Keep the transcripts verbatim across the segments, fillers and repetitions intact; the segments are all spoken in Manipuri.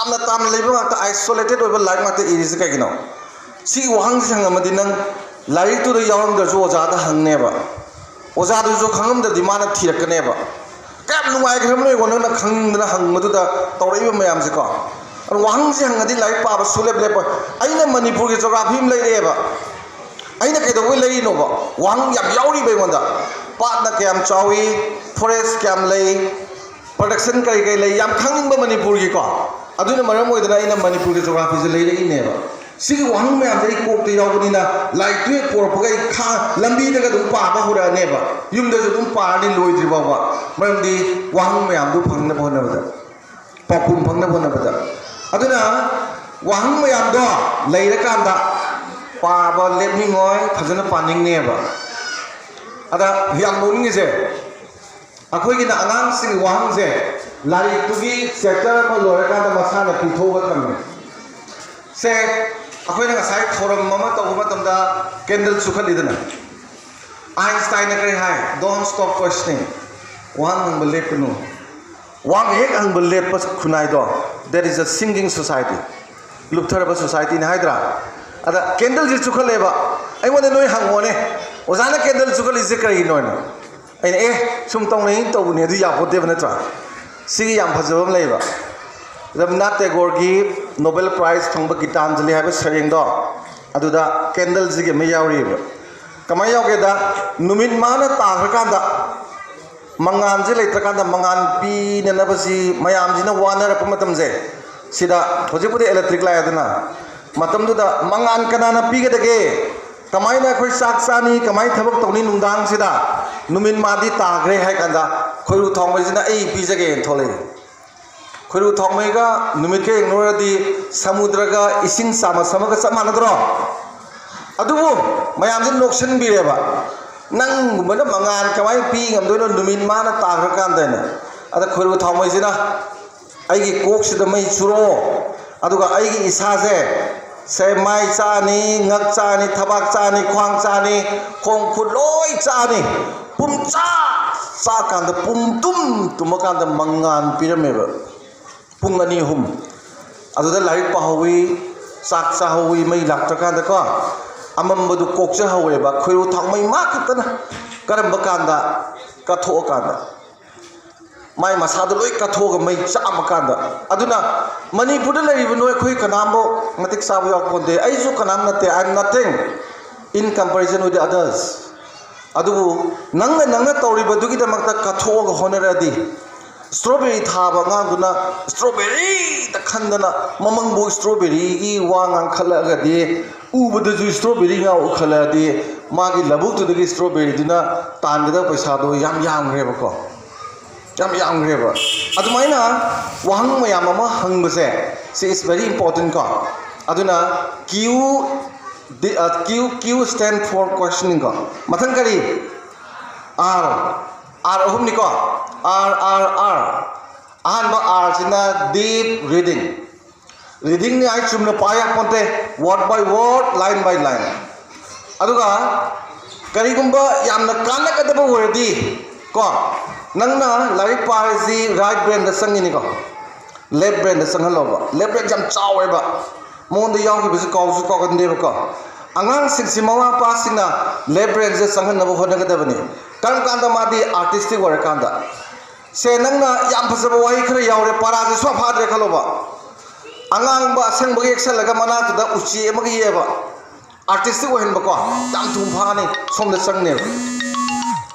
ꯇꯥꯝꯅ ꯇꯥꯝꯅ ꯂꯩꯕ ꯉꯥꯛꯇ, isolated ꯑꯣꯏꯕ life ꯉꯥꯛꯇ ꯏꯔꯤꯁꯦ ꯀꯩꯒꯤꯅꯣ? ꯁꯤꯒꯤ ꯋꯥꯍꯪꯁꯤ ꯍꯪꯉꯝꯃꯗꯤ ꯅꯪ ꯂꯥꯏꯔꯤꯛꯇꯨꯗ ꯌꯥꯎꯔꯝꯗ꯭ꯔꯁꯨ ꯑꯣꯖꯥꯗ ꯍꯪꯅꯦꯕ꯫ ꯑꯣꯖꯥꯗꯨꯁꯨ ꯈꯪꯉꯝꯗ꯭ꯔꯗꯤ ꯃꯥꯅ ꯊꯤꯔꯛꯀꯅꯦꯕ꯫ ꯀꯌꯥꯝ ꯅꯨꯡꯉꯥꯏꯈ꯭ꯔꯕꯅꯣ ꯌꯦꯡꯉꯣ, ꯅꯪꯅ ꯈꯪꯗꯅ ꯍꯪꯕꯗꯨꯗ ꯇꯧꯔꯛꯏꯕ ꯃꯌꯥꯝꯁꯦꯀꯣ꯫ ꯑꯗꯣ ꯋꯥꯍꯪꯁꯤ ꯍꯪꯉꯗꯤ ꯂꯥꯏꯔꯤꯛ ꯄꯥꯕ ꯁꯨꯡꯂꯦꯞ ꯂꯦꯞꯄꯣꯏ꯫ ꯑꯩꯅ ꯃꯅꯤꯄꯨꯔꯒꯤ geography ꯑꯃ ꯂꯩꯔꯛꯑꯦꯕ꯫ ꯑꯩꯅ ꯀꯩꯗꯧꯕꯩ ꯂꯩꯔꯤꯅꯣꯕ? ꯋꯥꯍꯪ ꯌꯥꯝ ꯌꯥꯎꯔꯤꯕ ꯑꯩꯉꯣꯟꯗ꯫ ꯄꯥꯠꯅ ꯀꯌꯥꯝ ꯆꯥꯎꯏ, forest ꯀꯌꯥꯝ ꯂꯩ, production ꯀꯔꯤ ꯀꯔꯤ ꯂꯩ, ꯌꯥꯝ ꯈꯪꯅꯤꯡꯕ ꯃꯅꯤꯄꯨꯔꯒꯤꯀꯣ꯫ ꯑꯗꯨꯅ ꯃꯔꯝ ꯑꯣꯏꯗꯅ ꯑꯩꯅ ꯃꯅꯤꯄꯨꯔꯒꯤ geographyꯁꯦ ꯂꯩꯔꯛꯏꯅꯦꯕ꯫ ꯁꯤꯒꯤ ꯋꯥꯍꯪ ꯃꯌꯥꯝꯁꯦ ꯑꯩ ꯀꯣꯛꯇ ꯌꯥꯎꯕꯅꯤꯅ, ꯂꯥꯏꯔꯤꯛ ꯇꯨ ꯍꯦꯛ ꯄꯣꯔꯛꯄꯒ ꯑꯩ ꯈꯥ-, ꯂꯝꯕꯤꯗꯒ ꯑꯗꯨꯝ ꯄꯥꯕ ꯍꯧꯔꯛꯑꯅꯦꯕ꯫ ꯌꯨꯝꯗꯁꯨ ꯑꯗꯨꯝ ꯄꯥꯔꯅꯤ ꯂꯣꯏꯗ꯭ꯔꯤ ꯐꯥꯎꯕ꯫ ꯃꯔꯝꯗꯤ ꯋꯥꯍꯪ ꯃꯌꯥꯝꯗꯨ ꯐꯪꯅꯕ ꯍꯣꯠꯅꯕꯗ, ꯄꯥꯎꯈꯨꯝ ꯐꯪꯅꯕ ꯍꯣꯠꯅꯕꯗ꯫ ꯑꯗꯨꯅ ꯋꯥꯍꯪ ꯃꯌꯥꯝꯗꯣ ꯂꯩꯔꯀꯥꯟꯗ ꯄꯥꯕ ꯂꯦꯞꯅꯤꯡꯉꯣꯏ, ꯐꯖꯅ ꯄꯥꯅꯤꯡꯅꯦꯕ꯫ ꯑꯗ ꯌꯥꯝ ꯅꯣꯛꯅꯤꯡꯉꯤꯁꯦ, ꯑꯩꯈꯣꯏꯒꯤꯅ ꯑꯉꯥꯡꯁꯤꯡꯒꯤ ꯋꯥꯍꯪꯁꯦ ꯂꯥꯏꯔꯤꯛꯇꯨꯒꯤ chapter ꯑꯃ ꯂꯣꯏꯔꯀꯥꯟꯗ ꯃꯁꯥꯅ ꯄꯤꯊꯣꯛꯑꯒ ꯊꯝꯃꯦ꯫ ꯁꯦ, ꯑꯩꯈꯣꯏꯅ ꯉꯁꯥꯏ ꯊꯧꯔꯝ ꯑꯃ ꯇꯧꯕ ꯃꯇꯝꯗ candle ꯆꯨꯈꯠꯂꯤꯗꯅ, ꯑꯥꯏꯟꯁꯇꯥꯏꯟꯅ ꯀꯔꯤ ꯍꯥꯏ? "Don't stop questioning." ꯋꯥꯍꯪ ꯍꯪꯕ ꯂꯦꯞꯀꯅꯨ꯫ ꯋꯥꯍꯪ ꯍꯦꯛ ꯍꯪꯕ ꯂꯦꯞꯄ ꯈꯨꯟꯅꯥꯏꯗꯣ, "There is a sinking society." ꯂꯨꯞꯊꯔꯕ societyꯅꯤ ꯍꯥꯏꯗ꯭ꯔꯥ? ꯑꯗ candleꯁꯤ ꯆꯨꯈꯠꯂꯦꯕ꯫ ꯑꯩꯉꯣꯟꯗ ꯅꯣꯏ ꯍꯪꯉꯣꯅꯦ, "ꯑꯣꯖꯥꯅ candle ꯆꯨꯈꯠꯂꯤꯁꯦ ꯀꯔꯤꯒꯤꯅꯣ?" ꯍꯥꯏꯅ꯫ ꯑꯩꯅ, "ꯑꯦ, ꯁꯨꯝ ꯇꯧꯅꯩ ꯇꯧꯕꯅꯦ, ꯑꯗꯨ ꯌꯥꯄꯣꯠꯇꯦꯕ, ꯅꯠꯇ꯭ꯔꯥ?" ꯁꯤꯒꯤ ꯌꯥꯝ ꯐꯖꯕ ꯑꯃ ꯂꯩꯕ, ꯔꯕꯤꯟꯗ꯭ꯔꯅꯥꯊ ꯇꯦꯒꯣꯔꯒꯤ Nobel Prize ꯐꯪꯕ ꯒꯤꯇꯥꯟꯖꯂꯤ ꯍꯥꯏꯕ ꯁꯩꯔꯦꯡꯗꯣ, ꯑꯗꯨꯗ candleꯁꯤꯒꯤ ꯑꯃ ꯌꯥꯎꯔꯤꯕ꯫ ꯀꯃꯥꯏꯅ ꯌꯥꯎꯒꯦꯗ, ꯅꯨꯃꯤꯠ ꯃꯉꯥꯅ ꯇꯥꯈ꯭ꯔꯀꯥꯟꯗ, ꯃꯉꯥꯜꯁꯦ ꯂꯩꯇ꯭ꯔꯀꯥꯟꯗ ꯃꯉꯥꯜ ꯄꯤꯅꯅꯕꯁꯤ ꯃꯌꯥꯝꯁꯤꯅ ꯋꯥꯅꯔꯛꯄ ꯃꯇꯝꯁꯦ, ꯁꯤꯗ ꯍꯧꯖꯤꯛꯄꯨꯗꯤ electric ꯂꯥꯛꯑꯦꯗꯅ, ꯃꯇꯝꯗꯨꯗ ꯃꯉꯥꯜ ꯀꯅꯥꯅ ꯄꯤꯒꯗꯒꯦ? ꯀꯃꯥꯏꯅ ꯑꯩꯈꯣꯏ ꯆꯥꯛ ꯆꯥꯅꯤ? ꯀꯃꯥꯏꯅ ꯊꯕꯛ ꯇꯧꯅꯤ ꯅꯨꯡꯗꯥꯡꯁꯤꯗ? ꯅꯨꯃꯤꯠ ꯃꯥꯗꯤ ꯇꯥꯈ꯭ꯔꯦ ꯍꯥꯏ ꯀꯥꯟꯗ ꯈꯣꯏꯔꯨ ꯊꯥꯎꯃꯩꯁꯤꯅ "ꯑꯩ ꯄꯤꯖꯒꯦꯅ" ꯊꯣꯛꯂꯛꯏ꯫ ꯈꯣꯏꯔꯨ ꯊꯥꯎꯃꯩꯒ ꯅꯨꯃꯤꯠꯀ ꯌꯦꯡꯅꯔꯨꯔꯗꯤ ꯁꯃꯨꯗ꯭ꯔꯒ ꯏꯁꯤꯡ ꯆꯥꯃꯁ ꯑꯃꯒ ꯆꯞ ꯃꯥꯟꯅꯗ꯭ꯔꯣ? ꯑꯗꯨꯕꯨ ꯃꯌꯥꯝꯁꯤ ꯅꯣꯛꯁꯤꯟꯕꯤꯔꯦꯕ, "ꯅꯪꯒꯨꯝꯕꯅ ꯃꯉꯥꯜ ꯀꯃꯥꯏꯅ ꯄꯤ ꯉꯝꯗꯣꯏꯅꯣ? ꯅꯨꯃꯤꯠ ꯃꯥꯅ ꯇꯥꯈ꯭ꯔꯀꯥꯟꯗꯅ"꯫ ꯑꯗ ꯈꯣꯏꯔꯨ ꯊꯥꯎꯃꯩꯁꯤꯅ, "ꯑꯩꯒꯤ ꯀꯣꯛꯁꯤꯗ ꯃꯩ ꯆꯨꯔꯣ, ꯑꯗꯨꯒ ꯑꯩꯒꯤ ꯏꯁꯥꯁꯦ, ꯁꯦ, ꯃꯥꯏ ꯆꯥꯅꯤ, ꯉꯛ ꯆꯥꯅꯤ, ꯊꯕꯥꯛ ꯆꯥꯅꯤ, ꯈ꯭ꯋꯥꯡ ꯆꯥꯅꯤ, ꯈꯣꯡ ꯈꯨꯠ ꯂꯣꯏ ꯆꯥꯅꯤ, ꯄꯨꯝꯆꯥ ꯆꯥꯀꯥꯟꯗ ꯄꯨꯝ ꯇꯨꯝ ꯇꯨꯝꯃꯀꯥꯟꯗ ꯃꯉꯥꯜ ꯄꯤꯔꯝꯃꯦꯕ꯫ ꯄꯨꯡ ꯑꯅꯤ ꯑꯍꯨꯝ꯫ ꯑꯗꯨꯗ ꯂꯥꯏꯔꯤꯛ ꯄꯥꯍꯧꯋꯤ, ꯆꯥꯛ ꯆꯥꯍꯧꯋꯤ, ꯃꯩ ꯂꯥꯛꯇ꯭ꯔꯀꯥꯟꯗꯀꯣ꯫ ꯑꯃꯝꯕꯗꯨ ꯀꯣꯛꯆꯍꯧꯋꯦꯕ, ꯈꯣꯏꯔꯨ ꯊꯥꯎꯃꯩ ꯃꯥ ꯈꯛꯇꯅ꯫ ꯀꯔꯝꯕ ꯀꯥꯟꯗ? ꯀꯠꯊꯣꯛꯑꯀꯥꯟꯗ꯫ ꯃꯥꯏ ꯃꯁꯥꯗꯣ ꯂꯣꯏ ꯀꯠꯊꯣꯛꯑꯒ ꯃꯩ ꯆꯥꯛꯑꯝꯃꯀꯥꯟꯗ꯫ ꯑꯗꯨꯅ ꯃꯅꯤꯄꯨꯔꯗ ꯂꯩꯔꯤꯕ ꯅꯣꯏ ꯑꯩꯈꯣꯏ ꯀꯅꯥꯝꯕꯨ ꯃꯇꯤꯛ ꯆꯥꯕ ꯌꯥꯎꯄꯣꯟꯇꯦ꯫ ꯑꯩꯁꯨ ꯀꯅꯥꯝ ꯅꯠꯇꯦ, I am nothing in comparison with the others꯫ ꯑꯗꯨꯕꯨ ꯅꯪꯅ, ꯅꯪꯅ ꯇꯧꯔꯤꯕꯗꯨꯒꯤꯗꯃꯛꯇ ꯀꯠꯊꯣꯛꯑꯒ ꯍꯣꯠꯅꯔꯗꯤ, strawberry ꯊꯥꯕ ꯑꯉꯥꯡꯗꯨꯅ strawberryꯗ ꯈꯟꯗꯅ ꯃꯃꯪꯕꯨ strawberryꯒꯤ ꯋꯥ ꯉꯥꯡꯈꯠꯂꯛꯑꯒꯗꯤ, ꯎꯕꯗꯁꯨ strawberry ꯉꯥ ꯎꯈꯠꯂꯛꯑꯗꯤ, ꯃꯥꯒꯤ ꯂꯧꯕꯨꯛꯇꯨꯗꯒꯤ strawberryꯗꯨꯅ ꯇꯥꯟꯒꯗꯕ ꯄꯩꯁꯥꯗꯣ ꯌꯥꯝ ꯌꯥꯝꯈ꯭ꯔꯦꯕꯀꯣ꯫ ꯌꯥꯝ ꯌꯥꯝꯈ꯭ꯔꯦꯕ꯫ ꯑꯗꯨꯃꯥꯏꯅ ꯋꯥꯍꯪ ꯃꯌꯥꯝ ꯑꯃ ꯍꯪꯕꯁꯦ, ꯁꯤ is very important ꯀꯣ꯫ ꯑꯗꯨꯅ Q, the, uh, Q, Q stand for questioning ꯀꯣ꯫ ꯃꯊꯪ ꯀꯔꯤ? R꯫ R ꯑꯍꯨꯝꯅꯤꯀꯣ꯫ R, R, R꯫ ꯑꯍꯥꯟꯕ R ꯁꯤꯅ deep reading꯫ Readingꯅꯤ ꯍꯥꯏ ꯆꯨꯝꯅ ꯄꯥ ꯌꯥꯄꯣꯟꯇꯦ, word by word, line by line꯫ ꯑꯗꯨꯒ ꯀꯔꯤꯒꯨꯝꯕ ꯌꯥꯝꯅ ꯀꯥꯟꯅꯒꯗꯕ ꯑꯣꯏꯔꯗꯤ ꯀꯣ, ꯅꯪꯅ ꯂꯥꯏꯔꯤꯛ ꯄꯥꯔꯤꯁꯤ right brainꯗ ꯆꯪꯉꯤꯅꯤꯀꯣ, left brainꯗ ꯆꯪꯍꯜꯂꯣꯕ꯫ Left brain ꯌꯥꯝ ꯆꯥꯎꯋꯦꯕ, ꯃꯉꯣꯟꯗ ꯌꯥꯎꯈꯤꯕꯁꯤ ꯀꯥꯎꯁꯨ ꯀꯥꯎꯒꯟꯗꯦꯕꯀꯣ꯫ ꯑꯉꯥꯡꯁꯤꯡꯁꯤ ꯃꯃꯥ ꯃꯄꯥꯁꯤꯡꯅ left brainꯁꯦ ꯆꯪꯍꯟꯅꯕ ꯍꯣꯠꯅꯒꯗꯕꯅꯤ꯫ ꯀꯔꯝ ꯀꯥꯟꯗ? ꯃꯥꯗꯤ artistic ꯑꯣꯏꯔꯀꯥꯟꯗ꯫ ꯁꯦ, ꯅꯪꯅ ꯌꯥꯝ ꯐꯖꯕ ꯋꯥꯍꯩ ꯈꯔ ꯌꯥꯎꯔꯦ, ꯄꯔꯥꯁꯦ ꯁꯨꯡꯐꯥ ꯐꯥꯗ꯭ꯔꯦ ꯈꯜꯂꯣꯕ꯫ ꯑꯉꯥꯡꯕ ꯑꯁꯪꯕꯒ ꯌꯦꯛꯁꯜꯂꯒ ꯃꯅꯥꯛꯇꯨꯗ ꯎꯆꯦꯛ ꯑꯃꯒ ꯌꯦꯛꯑꯦꯕ, artistic ꯑꯣꯏꯍꯟꯕꯀꯣ, ꯌꯥꯝ ꯊꯨꯅ ꯐꯥꯅꯤ꯫ ꯁꯣꯝꯗ ꯆꯪꯅꯦꯕ,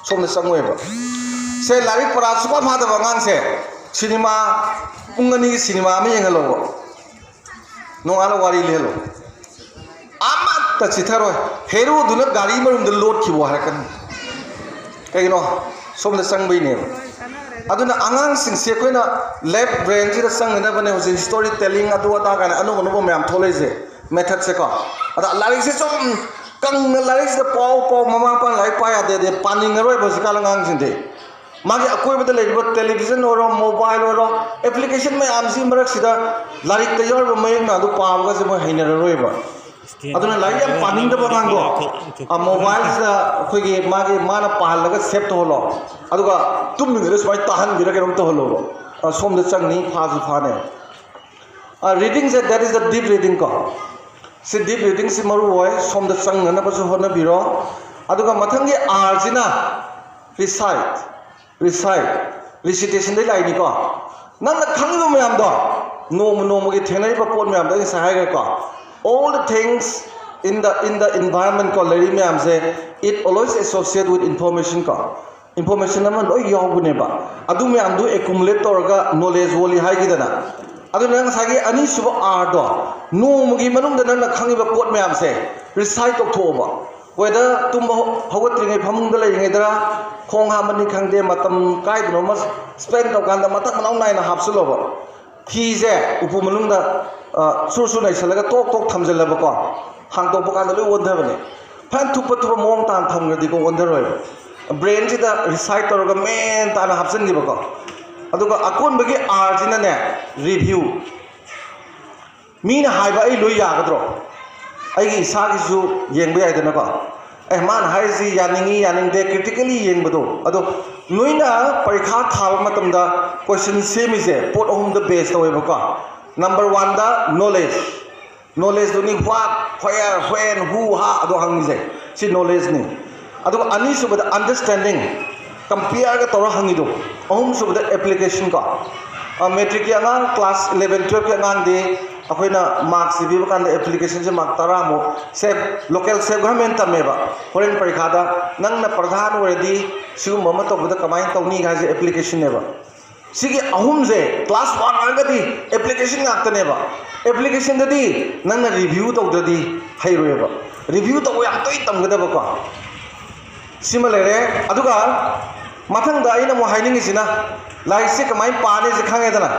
ꯁꯣꯝꯗ ꯆꯪꯉꯣꯏꯕ꯫ ꯁꯦ, ꯂꯥꯏꯔꯤꯛ ꯄꯔꯥ ꯁꯨꯡꯐꯥ ꯐꯥꯗꯕ ꯑꯉꯥꯡꯁꯦ ꯁꯤꯅꯦꯃꯥ, ꯄꯨꯡ ꯑꯅꯤꯒꯤ ꯁꯤꯅꯦꯃꯥ ꯑꯃ ꯌꯦꯡꯍꯜꯂꯣꯕ, ꯅꯣꯡꯉꯥꯜꯂ ꯋꯥꯔꯤ ꯂꯤꯍꯜꯂꯣ꯫ ꯑꯃꯠꯇ ꯆꯤꯊꯔꯣꯏ꯫ ꯍꯦꯔꯣꯗꯨꯅ ꯒꯥꯔꯤ ꯃꯅꯨꯡꯗ ꯂꯣꯠꯈꯤꯕ ꯍꯥꯏꯔꯛꯀꯅꯤ꯫ ꯀꯩꯒꯤꯅꯣ? ꯁꯣꯝꯗ ꯆꯪꯕꯩꯅꯦꯕ꯫ ꯑꯗꯨꯅ ꯑꯉꯥꯡꯁꯤꯡꯁꯦ ꯑꯩꯈꯣꯏꯅ left brainꯁꯤꯗ ꯆꯪꯒꯗꯕꯅꯦ꯫ ꯍꯧꯖꯤꯛ story telling ꯑꯗꯨ ꯑꯗꯥ ꯀꯥꯏꯅ ꯑꯅꯧ ꯑꯅꯧꯕ ꯃꯌꯥꯝ ꯊꯣꯛꯂꯛꯏꯁꯦ, methodꯁꯦꯀꯣ꯫ ꯑꯗ ꯂꯥꯏꯔꯤꯛꯁꯦ ꯁꯨꯝ ꯀꯪꯅ ꯂꯥꯏꯔꯤꯛꯁꯤꯗ ꯄꯥꯎ ꯄꯥꯎ, ꯃꯃꯥ ꯃꯄꯥꯅ ꯂꯥꯏꯔꯤꯛ ꯄꯥ ꯌꯥꯗꯦ, ꯑꯗꯩ ꯄꯥꯅꯤꯡꯉꯔꯣꯏꯕ ꯍꯧꯖꯤꯛꯀꯥꯟ ꯑꯉꯥꯡꯁꯤꯡꯗꯤ꯫ ꯃꯥꯒꯤ ꯑꯀꯣꯏꯕꯗ ꯂꯩꯔꯤꯕ television ꯑꯣꯏꯔꯣ, mobile ꯑꯣꯏꯔꯣ, application ꯃꯌꯥꯝꯁꯤꯒꯤ ꯃꯔꯛꯁꯤꯗ ꯂꯥꯏꯔꯤꯛꯇ ꯌꯥꯎꯔꯤꯕ ꯃꯌꯦꯛ ꯃꯌꯥꯝꯗꯣ ꯄꯥꯕꯒꯁꯦ ꯃꯣꯏ ꯍꯩꯅꯔꯔꯣꯏꯕ꯫ ꯑꯗꯨꯅ ꯂꯥꯏꯔꯤꯛ ꯌꯥꯝ ꯄꯥꯅꯤꯡꯗꯕ ꯑꯉꯥꯡꯗꯣ, ꯑ, mobileꯁꯤꯗ ꯑꯩꯈꯣꯏꯒꯤ ꯃꯥꯒꯤ, ꯃꯥꯅ ꯄꯥꯍꯜꯂꯒ save ꯇꯧꯍꯜꯂꯣ꯫ ꯑꯗꯨꯒ ꯇꯨꯝꯃꯤꯉꯩꯗ ꯁꯨꯃꯥꯏꯅ ꯇꯥꯍꯟꯕꯤꯔ ꯀꯩꯅꯣꯝ ꯇꯧꯍꯜꯂꯣꯕ꯫ ꯑ, ꯁꯣꯝꯗ ꯆꯪꯅꯤ, ꯐꯥꯁꯨ ꯐꯥꯅꯦ꯫ ꯔꯤꯗꯤꯡꯁꯦ, that is the deep reading ꯀꯣ꯫ ꯁꯤ ꯗꯤꯞ ꯔꯤꯗꯤꯡꯁꯤ ꯃꯔꯨ ꯑꯣꯏ, ꯁꯣꯝꯗ ꯆꯪꯅꯅꯕꯁꯨ ꯍꯣꯠꯅꯕꯤꯔꯣ꯫ ꯑꯗꯨꯒ ꯃꯊꯪꯒꯤ ꯑꯥꯔꯁꯤꯅ ꯔꯤꯁꯥꯏꯠ, ꯔꯤꯁꯥꯏꯠ, ꯔꯤꯁꯤꯇꯦꯁꯟꯗꯩ ꯂꯥꯛꯏꯅꯤꯀꯣ꯫ ꯅꯪꯅ ꯈꯪꯉꯤꯕ ꯃꯌꯥꯝꯗꯣ, ꯅꯣꯡꯃ ꯅꯣꯡꯃꯒꯤ ꯊꯦꯡꯅꯔꯤꯕ ꯄꯣꯠ ꯃꯌꯥꯝꯗꯣ ꯑꯩ ꯉꯁꯥꯏ ꯍꯥꯏꯈ꯭ꯔꯦꯀꯣ꯫ All the things in the, in the environment ꯀꯣ, ꯂꯩꯔꯤ ꯃꯌꯥꯝꯁꯦ, it always associate with information ꯀꯣ꯫ ꯏꯟꯐꯣꯔꯃꯦꯁꯟ ꯑꯃ ꯂꯣꯏ ꯌꯥꯎꯕꯅꯦꯕ꯫ ꯑꯗꯨ ꯃꯌꯥꯝꯗꯨ ꯑꯦꯀꯨꯃꯨꯂꯦꯠ ꯇꯧꯔꯒ ꯅꯣꯂꯦꯖ ꯑꯣꯜꯂꯤ ꯍꯥꯏꯈꯤꯗꯅ꯫ ꯑꯗꯨꯅ ꯉꯁꯥꯏꯒꯤ ꯑꯅꯤꯁꯨꯕ ꯑꯥꯔꯗꯣ, ꯅꯣꯡꯃꯒꯤ ꯃꯅꯨꯡꯗ ꯅꯪꯅ ꯈꯪꯉꯤꯕ ꯄꯣꯠ ꯃꯌꯥꯝꯁꯦ ꯔꯤꯁꯥꯏꯠ ꯇꯧꯊꯣꯛꯑꯣꯕ꯫ ꯋꯦꯗꯔ ꯇꯨꯝꯕ ꯍꯧ-, ꯍꯧꯒꯠꯇ꯭ꯔꯤꯉꯩ ꯐꯃꯨꯡꯗ ꯂꯩꯔꯤꯉꯩꯗꯔ, ꯈꯣꯡ ꯍꯥꯝꯕꯅꯤ ꯈꯪꯗꯦ, ꯃꯇꯝ ꯀꯥꯏꯗꯅꯣꯃ ꯁ꯭ꯄꯦꯟ ꯇꯧꯀꯥꯟꯗ ꯃꯊꯪ ꯃꯅꯥꯎ ꯅꯥꯏꯅ ꯍꯥꯞꯆꯤꯜꯂꯣꯕ꯫ ꯐꯤꯁꯦ ꯎꯄꯨ ꯃꯅꯨꯡꯗ, ꯑ, ꯁꯨꯔ ꯁꯨꯔ ꯅꯩꯁꯜꯂꯒ ꯇꯣꯛ ꯇꯣꯛ ꯊꯝꯖꯤꯜꯂꯕꯀꯣ, ꯍꯥꯡꯗꯣꯛꯄ ꯀꯥꯟꯗ ꯂꯣꯏ ꯑꯣꯟꯊꯕꯅꯦ꯫ ꯐꯖꯅ ꯊꯨꯞꯄ ꯊꯨꯞꯄ ꯃꯑꯣꯡ ꯇꯥꯅ ꯊꯝꯈ꯭ꯔꯗꯤꯀꯣ ꯑꯣꯟꯊꯔꯣꯏꯕ꯫ ꯕ꯭ꯔꯦꯟꯁꯤꯗ ꯔꯤꯁꯥꯏꯠ ꯇꯧꯔꯒ ꯃꯦꯟ ꯇꯥꯅ ꯍꯥꯞꯆꯤꯟꯈꯤꯕꯀꯣ꯫ ꯑꯗꯨꯒ ꯑꯀꯣꯟꯕꯒꯤ ꯑꯥꯔꯁꯤꯅꯅꯦ, ꯔꯤꯚ꯭ꯌꯨ꯫ ꯃꯤꯅ ꯍꯥꯏꯕ ꯑꯩ ꯂꯣꯏ ꯌꯥꯒꯗ꯭ꯔꯣ? ꯑꯩꯒꯤ ꯏꯁꯥꯒꯤꯁꯨ ꯌꯦꯡꯕ ꯌꯥꯏꯗꯅꯀꯣ꯫ ꯑꯦ, ꯃꯥꯅ ꯍꯥꯏꯔꯤꯁꯤ ꯌꯥꯅꯤꯡꯉꯤ ꯌꯥꯅꯤꯡꯗꯦ, ꯀ꯭ꯔꯤꯇꯤꯀꯦꯂꯤ ꯌꯦꯡꯕꯗꯣ꯫ ꯑꯗꯣ ꯅꯣꯏꯅ ꯄꯔꯤꯈꯥ ꯊꯥꯕ ꯃꯇꯝꯗ ꯀꯣꯏꯁꯟ ꯁꯦꯝꯃꯤꯁꯦ ꯄꯣꯠ ꯑꯍꯨꯝꯗ ꯕꯦꯁ ꯇꯧꯋꯦꯕꯀꯣ꯫ ꯅꯝꯕꯔ ꯋꯥꯟꯗ knowledge, ꯅꯣꯂꯦꯖꯇꯨꯅꯤ, what, where, when, who, how ꯑꯗꯣ ꯍꯪꯉꯤꯁꯦ꯫ ꯁꯤ ꯅꯣꯂꯦꯖꯅꯤ꯫ ꯑꯗꯨꯒ ꯑꯅꯤꯁꯨꯕꯗ ꯑꯟꯗꯔꯁ꯭ꯇꯦꯟꯗꯤꯡ, ꯀꯝꯄꯤꯌꯔꯒ ꯇꯧꯔ ꯍꯪꯉꯤꯗꯣ꯫ ꯑꯍꯨꯝꯁꯨꯕꯗ ꯑꯦꯄ꯭ꯂꯤꯀꯦꯁꯟ ꯀꯣ꯫ ꯑ, ꯃꯦꯇ꯭ꯔꯤꯛꯀꯤ ꯑꯉꯥꯡ, ꯀ꯭ꯂꯥꯁ ꯏꯂꯦꯚꯦꯟ ꯇꯨꯌꯦꯜꯐꯀꯤ ꯑꯉꯥꯡꯗꯤ ꯑꯩꯈꯣꯏꯅ ꯃꯥꯔꯛꯁ ꯄꯤꯕ ꯀꯥꯟꯗ ꯑꯦꯄ꯭ꯂꯤꯀꯦꯁꯟꯁꯦ ꯃꯥꯔꯛ ꯇꯔꯥꯃꯨꯛ, ꯁꯦ, ꯂꯣꯀꯦꯜ ꯁꯦꯜꯐ ꯒꯚꯔꯟꯃꯦꯟ ꯇꯝꯃꯦꯕ꯫ ꯍꯣꯔꯦꯟ ꯄꯔꯤꯈꯥꯗ ꯅꯪꯅ ꯄ꯭ꯔꯙꯥꯟ ꯑꯣꯏꯔꯗꯤ ꯁꯤꯒꯨꯝꯕ ꯑꯃ ꯇꯧꯕꯗ ꯀꯃꯥꯏꯅ ꯇꯧꯅꯤ ꯍꯥꯏꯁꯦ ꯑꯦꯄ꯭ꯂꯤꯀꯦꯁꯟꯅꯦꯕ꯫ ꯁꯤꯒꯤ ꯑꯍꯨꯝꯁꯦ ꯀ꯭ꯂꯥꯁ ꯋꯥꯟ ꯑꯣꯏꯔꯒꯗꯤ ꯑꯦꯄ꯭ꯂꯤꯀꯦꯁꯟ ꯉꯥꯛꯇꯅꯦꯕ꯫ ꯑꯦꯄ꯭ꯂꯤꯀꯦꯁꯟꯗꯗꯤ ꯅꯪꯅ ꯔꯤꯚ꯭ꯌꯨ ꯇꯧꯗ꯭ꯔꯗꯤ ꯍꯩꯔꯣꯏꯕ꯫ ꯔꯤꯚ꯭ꯌꯨ ꯇꯧꯕ ꯌꯥꯝ ꯇꯣꯏꯅ ꯇꯝꯒꯗꯕꯀꯣ꯫ ꯁꯤꯃ ꯂꯩꯔꯦ꯫ ꯑꯗꯨꯒ ꯃꯊꯪꯗ ꯑꯩꯅ ꯑꯃꯨꯛ ꯍꯥꯏꯅꯤꯡꯉꯤꯁꯤꯅ, ꯂꯥꯏꯔꯤꯛꯁꯦ ꯀꯃꯥꯏꯅ ꯄꯥꯅꯤꯁꯦ ꯈꯪꯉꯦꯗꯅ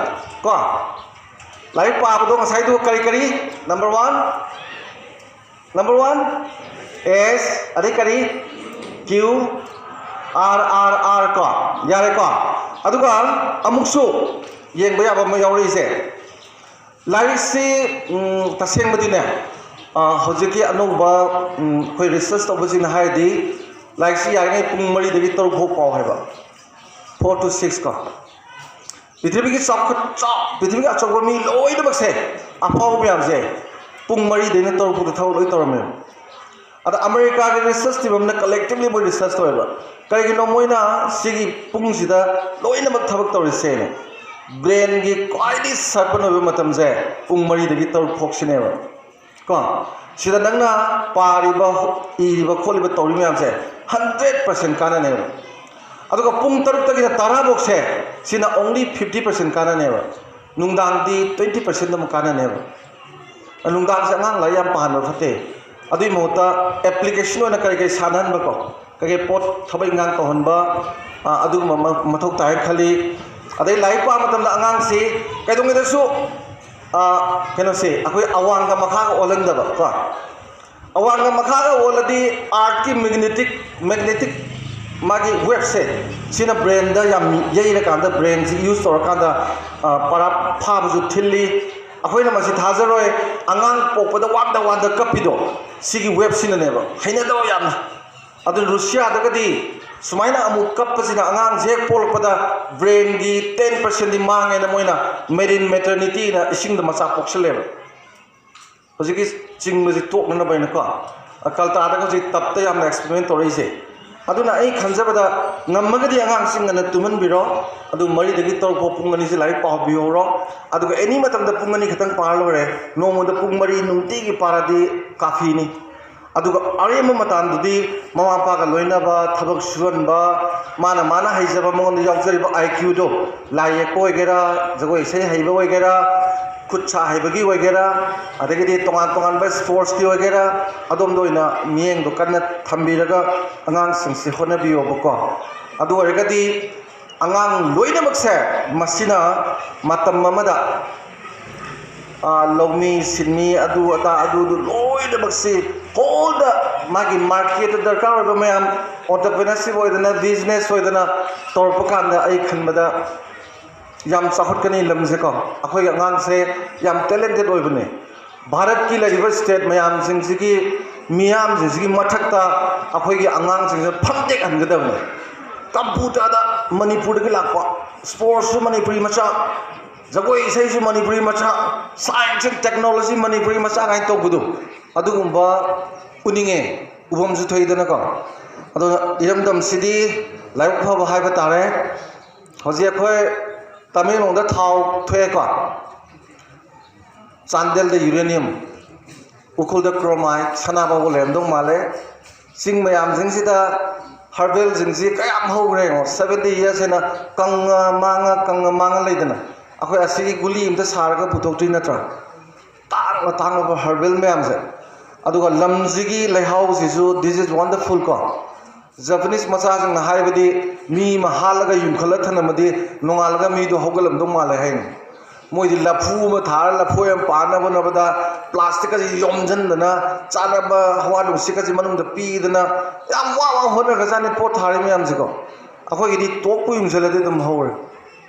ꯀꯣ꯫ ꯂꯥꯏꯔꯤꯛ ꯄꯥꯕꯗꯣ ꯉꯁꯥꯏꯗꯨ ꯀꯔꯤ ꯀꯔꯤ? ꯅꯝꯕꯔ ꯋꯥꯟ, ꯅꯝꯕꯔ ꯋꯥꯟ, ꯑꯦꯁ, ꯑꯗꯩ ꯀꯔꯤ? ꯀ꯭ꯌꯨ, ꯑꯥꯔ, ꯑꯥꯔ, ꯑꯥꯔ ꯀꯣ꯫ ꯌꯥꯔꯦꯀꯣ? ꯑꯗꯨꯒ ꯑꯃꯨꯛꯁꯨ ꯌꯦꯡꯕ ꯌꯥꯕ ꯑꯃ ꯌꯥꯎꯔꯛꯏꯁꯦ, ꯂꯥꯏꯔꯤꯛꯁꯤ, ꯎꯝ, ꯇꯁꯦꯡꯕꯗꯤꯅꯦ, ꯑ, ꯍꯧꯖꯤꯛꯀꯤ ꯑꯅꯧꯕ, ꯎꯝ, ꯑꯩꯈꯣꯏ ꯔꯤꯁꯔꯁ ꯇꯧꯕꯁꯤꯡꯅ ꯍꯥꯏꯔꯗꯤ ꯂꯥꯏꯔꯤꯛꯁꯤ ꯌꯥꯔꯤꯉꯩ ꯄꯨꯡ ꯃꯔꯤꯗꯒꯤ ꯇꯔꯨꯛ ꯐꯥꯎ ꯄꯥꯎ ꯍꯥꯏꯕ, four to six ꯀꯣ꯫ ꯄ꯭ꯔꯤꯊꯤꯕꯤꯒꯤ ꯆꯥꯎꯈꯠ ꯆꯥꯎ ꯄ꯭ꯔꯤꯊꯤꯕꯤꯒꯤ ꯑꯆꯧꯕ ꯃꯤ ꯂꯣꯏꯅꯃꯛꯁꯦ, ꯑꯐꯥꯎꯕ ꯃꯌꯥꯝꯁꯦ ꯄꯨꯡ ꯃꯔꯤꯗꯩꯅ ꯇꯔꯨꯛ ꯐꯥꯎꯗ ꯊꯕꯛ ꯂꯣꯏ ꯇꯧꯔꯝꯃꯦꯕ꯫ ꯑꯗ ꯑꯃꯦꯔꯤꯀꯥꯒꯤ ꯔꯤꯁꯔꯁ ꯇꯤꯝ ꯑꯃꯅ ꯀꯂꯦꯛꯇꯤꯚꯂꯤ ꯃꯣꯏ ꯔꯤꯁꯔꯁ ꯇꯧꯋꯦꯕ꯫ ꯀꯔꯤꯒꯤꯅꯣ ꯃꯣꯏꯅ ꯁꯤꯒꯤ ꯄꯨꯡꯁꯤꯗ ꯂꯣꯏꯅꯃꯛ ꯊꯕꯛ ꯇꯧꯔꯤꯁꯦꯅ? ꯕ꯭ꯔꯦꯟꯒꯤ ꯈ꯭ꯋꯥꯏꯗꯒꯤ ꯁꯥꯔꯄꯟ ꯑꯣꯏꯕ ꯃꯇꯝꯁꯦ ꯄꯨꯡ ꯃꯔꯤꯗꯒꯤ ꯇꯔꯨꯛ ꯐꯥꯎꯁꯤꯅꯦꯕ꯫ ꯀꯣ, ꯁꯤꯗ ꯅꯪꯅ ꯄꯥꯔꯤꯕ, ꯏꯔꯤꯕ, ꯈꯣꯠꯂꯤꯕ, ꯇꯧꯔꯤꯕ ꯃꯌꯥꯝꯁꯦ ꯍꯟꯗ꯭ꯔꯦꯠ ꯄꯥꯔꯁꯦꯟ ꯀꯥꯟꯅꯅꯦꯕ꯫ ꯑꯗꯨꯒ ꯄꯨꯡ ꯇꯔꯨꯛꯇꯒꯤꯅ ꯇꯔꯥ ꯐꯥꯎꯁꯦ, ꯁꯤꯅ ꯑꯣꯡꯂꯤ ꯐꯤꯐꯇꯤ ꯄꯥꯔꯁꯦꯟ ꯀꯥꯟꯅꯅꯦꯕ꯫ ꯅꯨꯡꯗꯥꯡꯗꯤ ꯇ꯭ꯋꯦꯟꯇꯤ ꯄꯥꯔꯁꯦꯟ ꯑꯃꯨꯛ ꯀꯥꯟꯅꯅꯦꯕ꯫ ꯅꯨꯡꯗꯥꯡꯁꯦ ꯑꯉꯥꯡ ꯂꯥꯏꯔꯤꯛ ꯌꯥꯝ ꯄꯥꯍꯟꯕ ꯐꯠꯇꯦ꯫ ꯑꯗꯨꯒꯤ ꯃꯍꯨꯠꯇ ꯑꯦꯄ꯭ꯂꯤꯀꯦꯁꯟ ꯑꯣꯏꯅ ꯀꯔꯤ ꯀꯔꯤ ꯁꯥꯟꯅꯍꯟꯕꯀꯣ, ꯀꯩꯀꯩ ꯄꯣꯠ ꯊꯕꯛ ꯏꯟꯈꯥꯡ ꯇꯧꯍꯟꯕ, ꯑ, ꯑꯗꯨꯒꯨꯝꯕ ꯃ-, ꯃꯊꯧ ꯇꯥꯏ ꯈꯜꯂꯤ꯫ ꯑꯗꯩ ꯂꯥꯏꯔꯤꯛ ꯄꯥꯕ ꯃꯇꯝꯗ ꯑꯉꯥꯡꯁꯤ ꯀꯩꯗꯧꯉꯩꯗꯁꯨ, ꯑ, ꯀꯩꯅꯣꯁꯦ, ꯑꯩꯈꯣꯏ ꯑꯋꯥꯡꯒ ꯃꯈꯥꯒ ꯑꯣꯜꯍꯟꯗꯕ ꯀꯣ꯫ ꯑꯋꯥꯡꯒ ꯃꯈꯥꯒ ꯑꯣꯜꯂꯗꯤ ꯑꯥꯔꯠꯀꯤ ꯃꯦꯒꯅꯦꯇꯤꯛ, ꯃꯦꯒꯅꯦꯇꯤꯛ ꯃꯥꯒꯤ ꯋꯦꯞꯁꯦ, ꯁꯤꯅ ꯕ꯭ꯔꯦꯟꯗ ꯌꯥꯝ ꯌꯩꯔꯀꯥꯟꯗ, ꯕ꯭ꯔꯦꯟꯁꯤ ꯌꯨꯁ ꯇꯧꯔꯀꯥꯟꯗ, ꯑ, ꯄꯔꯥ ꯐꯥꯕꯁꯨ ꯊꯤꯜꯂꯤ꯫ ꯑꯩꯈꯣꯏꯅ ꯃꯁꯤ ꯊꯥꯖꯔꯣꯏ, ꯑꯉꯥꯡ ꯄꯣꯛꯄꯗ ꯋꯥꯟꯗ ꯋꯥꯟꯗ ꯀꯞꯄꯤꯗꯣ, ꯁꯤꯒꯤ ꯋꯦꯞꯁꯤꯅꯅꯦꯕ꯫ ꯍꯩꯅꯗꯕ ꯌꯥꯝꯅ꯫ ꯑꯗꯨ ꯔꯨꯁꯤꯌꯥꯗꯒꯗꯤ ꯁꯨꯃꯥꯏꯅ ꯑꯃꯨꯛ ꯀꯞꯄꯁꯤꯅ ꯑꯉꯥꯡꯁꯦ ꯍꯦꯛ ꯄꯣꯛꯂꯛꯄꯗ ꯕ꯭ꯔꯦꯟꯒꯤ ꯇꯦꯟ ꯄꯥꯔꯁꯦꯟꯗꯤ ꯃꯥꯡꯉꯦꯅ ꯃꯣꯏꯅ ꯃꯦꯔꯤꯟ ꯃꯦꯇꯔꯅꯤꯇꯤꯅ ꯏꯁꯤꯡꯗ ꯃꯆꯥ ꯄꯣꯛꯁꯜꯂꯦꯕ꯫ ꯍꯧꯖꯤꯛꯀꯤ ꯆꯤꯡꯕꯁꯤ ꯇꯣꯛꯅꯅꯕ ꯍꯥꯏꯅꯀꯣ, ꯀꯜꯇꯥꯗ ꯍꯧꯖꯤꯛ ꯇꯞꯇ ꯌꯥꯝꯅ ꯑꯦꯛꯁꯄꯦꯔꯤꯃꯦꯟ ꯇꯧꯔꯛꯏꯁꯦ꯫ ꯑꯗꯨꯅ ꯑꯩ ꯈꯟꯖꯕꯗ ꯉꯝꯃꯒꯗꯤ ꯑꯉꯥꯡꯁꯤꯡ ꯉꯟꯅ ꯇꯨꯝꯍꯟꯕꯤꯔꯣ꯫ ꯑꯗꯨ ꯃꯔꯤꯗꯒꯤ ꯇꯔꯨꯛ ꯐꯥꯎ ꯄꯨꯡ ꯑꯅꯤꯁꯤ ꯂꯥꯏꯔꯤꯛ ꯄꯥꯕꯤꯍꯧꯔꯣ꯫ ꯑꯗꯨꯒ ꯑꯦꯅꯤ ꯃꯇꯝꯗ ꯄꯨꯡ ꯑꯅꯤ ꯈꯛꯇꯪ ꯄꯥꯔ ꯂꯣꯏꯔꯦ꯫ ꯅꯣꯡꯃꯗ ꯄꯨꯡ ꯃꯔꯤ ꯅꯨꯡꯇꯤꯒꯤ ꯄꯥꯔꯗꯤ ꯀꯥꯐꯤꯅꯤ꯫ ꯑꯗꯨꯒ ꯑꯔꯦꯝꯕ ꯃꯇꯝꯗꯨꯗꯤ ꯃꯃꯥ ꯃꯄꯥꯒ ꯂꯣꯏꯅꯕ, ꯊꯕꯛ ꯁꯨꯍꯟꯕ, ꯃꯥꯅ ꯃꯥꯅ ꯍꯩꯖꯕ ꯃꯉꯣꯟꯗ ꯌꯥꯎꯖꯔꯤꯕ ꯑꯥꯏ ꯀ꯭ꯌꯨꯗꯣ, ꯂꯥꯏ ꯌꯦꯛꯄ ꯑꯣꯏꯒꯦꯔꯥ, ꯖꯒꯣꯏ ꯏꯁꯩ ꯍꯩꯕ ꯑꯣꯏꯒꯦꯔꯥ, ꯈꯨꯠ ꯁꯥ ꯍꯩꯕꯒꯤ ꯑꯣꯏꯒꯦꯔꯥ, ꯑꯗꯒꯤꯗꯤ ꯇꯣꯉꯥꯟ ꯇꯣꯉꯥꯟꯕ ꯁ꯭ꯄꯣꯔꯠꯁꯀꯤ ꯑꯣꯏꯒꯦꯔꯥ, ꯑꯗꯣꯝꯗ ꯑꯣꯏꯅ ꯃꯤꯠꯌꯦꯡꯗꯣ ꯀꯟꯅ ꯊꯝꯕꯤꯔꯒ ꯑꯉꯥꯡꯁꯤꯡꯁꯤ ꯍꯣꯠꯅꯕꯤꯌꯣꯕꯀꯣ꯫ ꯑꯗꯨ ꯑꯣꯏꯔꯒꯗꯤ ꯑꯉꯥꯡ ꯂꯣꯏꯅꯃꯛꯁꯦ ꯃꯁꯤꯅ ꯃꯇꯝ ꯑꯃꯗ, ꯑ, ꯂꯧꯃꯤ, ꯁꯤꯟꯃꯤ, ꯑꯗꯨ ꯑꯗꯥ, ꯑꯗꯨꯗꯨ ꯂꯣꯏꯅꯃꯛꯁꯤ ꯍꯣꯜꯗ ꯃꯥꯒꯤ ꯃꯥꯔꯀꯦꯠꯇ ꯗꯔꯀꯥꯔ ꯑꯣꯏꯕ ꯃꯌꯥꯝ, ꯑꯣꯟꯇꯔꯄ꯭ꯔꯤꯅꯔꯁꯤꯞ ꯑꯣꯏꯗꯅ, ꯕꯤꯖꯤꯅꯦꯁ ꯑꯣꯏꯗꯅ ꯇꯧꯔꯛꯄ ꯀꯥꯟꯗ ꯑꯩ ꯈꯟꯕꯗ ꯌꯥꯝ ꯆꯥꯎꯈꯠꯀꯅꯤ ꯂꯝꯁꯦꯀꯣ꯫ ꯑꯩꯈꯣꯏꯒꯤ ꯑꯉꯥꯡꯁꯦ ꯌꯥꯝ ꯇꯦꯂꯦꯟꯇꯦꯠ ꯑꯣꯏꯕꯅꯦ꯫ ꯚꯥꯔꯠꯀꯤ ꯂꯩꯔꯤꯕ ꯁ꯭ꯇꯦꯠ ꯃꯌꯥꯝꯁꯤꯡꯁꯤꯒꯤ ꯃꯤꯌꯥꯝꯁꯤꯡꯁꯤꯒꯤ ꯃꯊꯛꯇ ꯑꯩꯈꯣꯏꯒꯤ ꯑꯉꯥꯡꯁꯤꯡꯁꯦ ꯐꯝꯇꯦꯛꯍꯟꯒꯗꯕꯅꯤ꯫ ꯀꯝꯄ꯭ꯌꯨꯇꯔꯗ ꯃꯅꯤꯄꯨꯔꯗꯒꯤ ꯂꯥꯛꯄ, ꯁ꯭ꯄꯣꯔꯠꯁꯁꯨ ꯃꯅꯤꯄꯨꯔꯤ ꯃꯆꯥ, ꯖꯒꯣꯏ ꯏꯁꯩꯁꯨ ꯃꯅꯤꯄꯨꯔꯤ ꯃꯆꯥ, ꯁꯥꯏꯟꯁ ꯑꯦꯟ ꯇꯦꯛꯅꯣꯂꯣꯖꯤ ꯃꯅꯤꯄꯨꯔꯤ ꯃꯆꯥ ꯀꯥꯏꯅ ꯇꯧꯕꯗꯣ, ꯑꯗꯨꯒꯨꯝꯕ ꯎꯅꯤꯡꯉꯦ, ꯎꯐꯝꯁꯨ ꯊꯣꯛꯏꯗꯅꯀꯣ꯫ ꯑꯗꯨꯅ ꯏꯔꯝꯗꯝꯁꯤꯗꯤ ꯂꯥꯏꯕꯛ ꯐꯕ ꯍꯥꯏꯕ ꯇꯥꯔꯦ꯫ ꯍꯧꯖꯤꯛ ꯑꯩꯈꯣꯏ ꯇꯃꯦꯡꯂꯣꯡꯗ ꯊꯥꯎ ꯊꯣꯛꯑꯦꯀꯣ, ꯆꯥꯟꯗꯦꯜꯗ ꯌꯨꯔꯦꯅꯤꯌꯝ, ꯎꯈ꯭ꯔꯨꯜꯗ ꯀ꯭ꯔꯣꯃꯥꯏꯠ, ꯁꯅꯥ ꯐꯥꯎꯕ ꯂꯩꯔꯝꯗꯧ ꯃꯥꯜꯂꯦ꯫ ꯆꯤꯡ ꯃꯌꯥꯝꯁꯤꯡꯁꯤꯗ ꯍꯔꯕꯦꯜꯁꯤꯡꯁꯤ ꯀꯌꯥꯝ ꯍꯧꯈ꯭ꯔꯦ ꯌꯦꯡꯉꯣ, ꯁꯕꯦꯟꯇꯤ ꯌꯔꯁ ꯍꯦꯟꯅ ꯀꯪꯉ ꯃꯥꯡꯉ ꯀꯪꯉ ꯃꯥꯡꯉ ꯂꯩꯗꯅ꯫ ꯑꯩꯈꯣꯏ ꯑꯁꯤꯒꯤ ꯒꯨꯂꯤ ꯑꯝꯇ ꯁꯥꯔꯒ ꯄꯨꯊꯣꯛꯇ꯭ꯔꯤ ꯅꯠꯇ꯭ꯔꯥ? ꯇꯥꯡꯅ ꯇꯥꯡꯂꯕ ꯍꯔꯕꯦꯜ ꯃꯌꯥꯝꯁꯦ꯫ ꯑꯗꯨꯒ ꯂꯝꯁꯤꯒꯤ ꯂꯩꯍꯥꯎꯁꯤꯁꯨ, this is wonderful ꯀꯣ꯫ ꯖꯄꯅꯤꯁ ꯃꯆꯥꯁꯤꯡꯅ ꯍꯥꯏꯕꯗꯤ, ꯃꯤ ꯑꯃ ꯍꯥꯠꯂꯒ ꯌꯨꯡꯈꯠꯂ ꯊꯅꯝꯃꯗꯤ ꯅꯣꯡꯉꯥꯜꯂꯒ ꯃꯤꯗꯣ ꯍꯧꯒꯠꯂꯝꯗꯧ ꯃꯥꯜꯂꯦ ꯍꯥꯏꯅꯤ꯫ ꯃꯣꯏꯗꯤ ꯂꯐꯨ ꯑꯃ ꯊꯥꯔ ꯂꯐꯣꯏ ꯑꯃ ꯄꯥꯟꯅꯕ ꯍꯣꯠꯅꯕꯗ ꯄ꯭ꯂꯥꯁꯇꯤꯛꯀꯁꯦ ꯌꯣꯝꯁꯤꯟꯗꯅ, ꯆꯥꯅꯕ ꯍꯋꯥ ꯅꯨꯡꯁꯤꯠꯀꯁꯦ ꯃꯅꯨꯡꯗ ꯄꯤꯗꯅ ꯌꯥꯝ ꯋꯥ ꯋꯥ ꯍꯣꯠꯅꯈ꯭ꯔꯖꯥꯠꯅꯤ ꯄꯣꯠ ꯊꯥꯔꯤ ꯃꯌꯥꯝꯁꯦꯀꯣ꯫ ꯑꯩꯈꯣꯏꯒꯤꯗꯤ ꯇꯣꯛꯄꯨ ꯌꯨꯡꯁꯤꯜꯂꯗꯤ ꯑꯗꯨꯝ ꯍꯧꯔꯦ꯫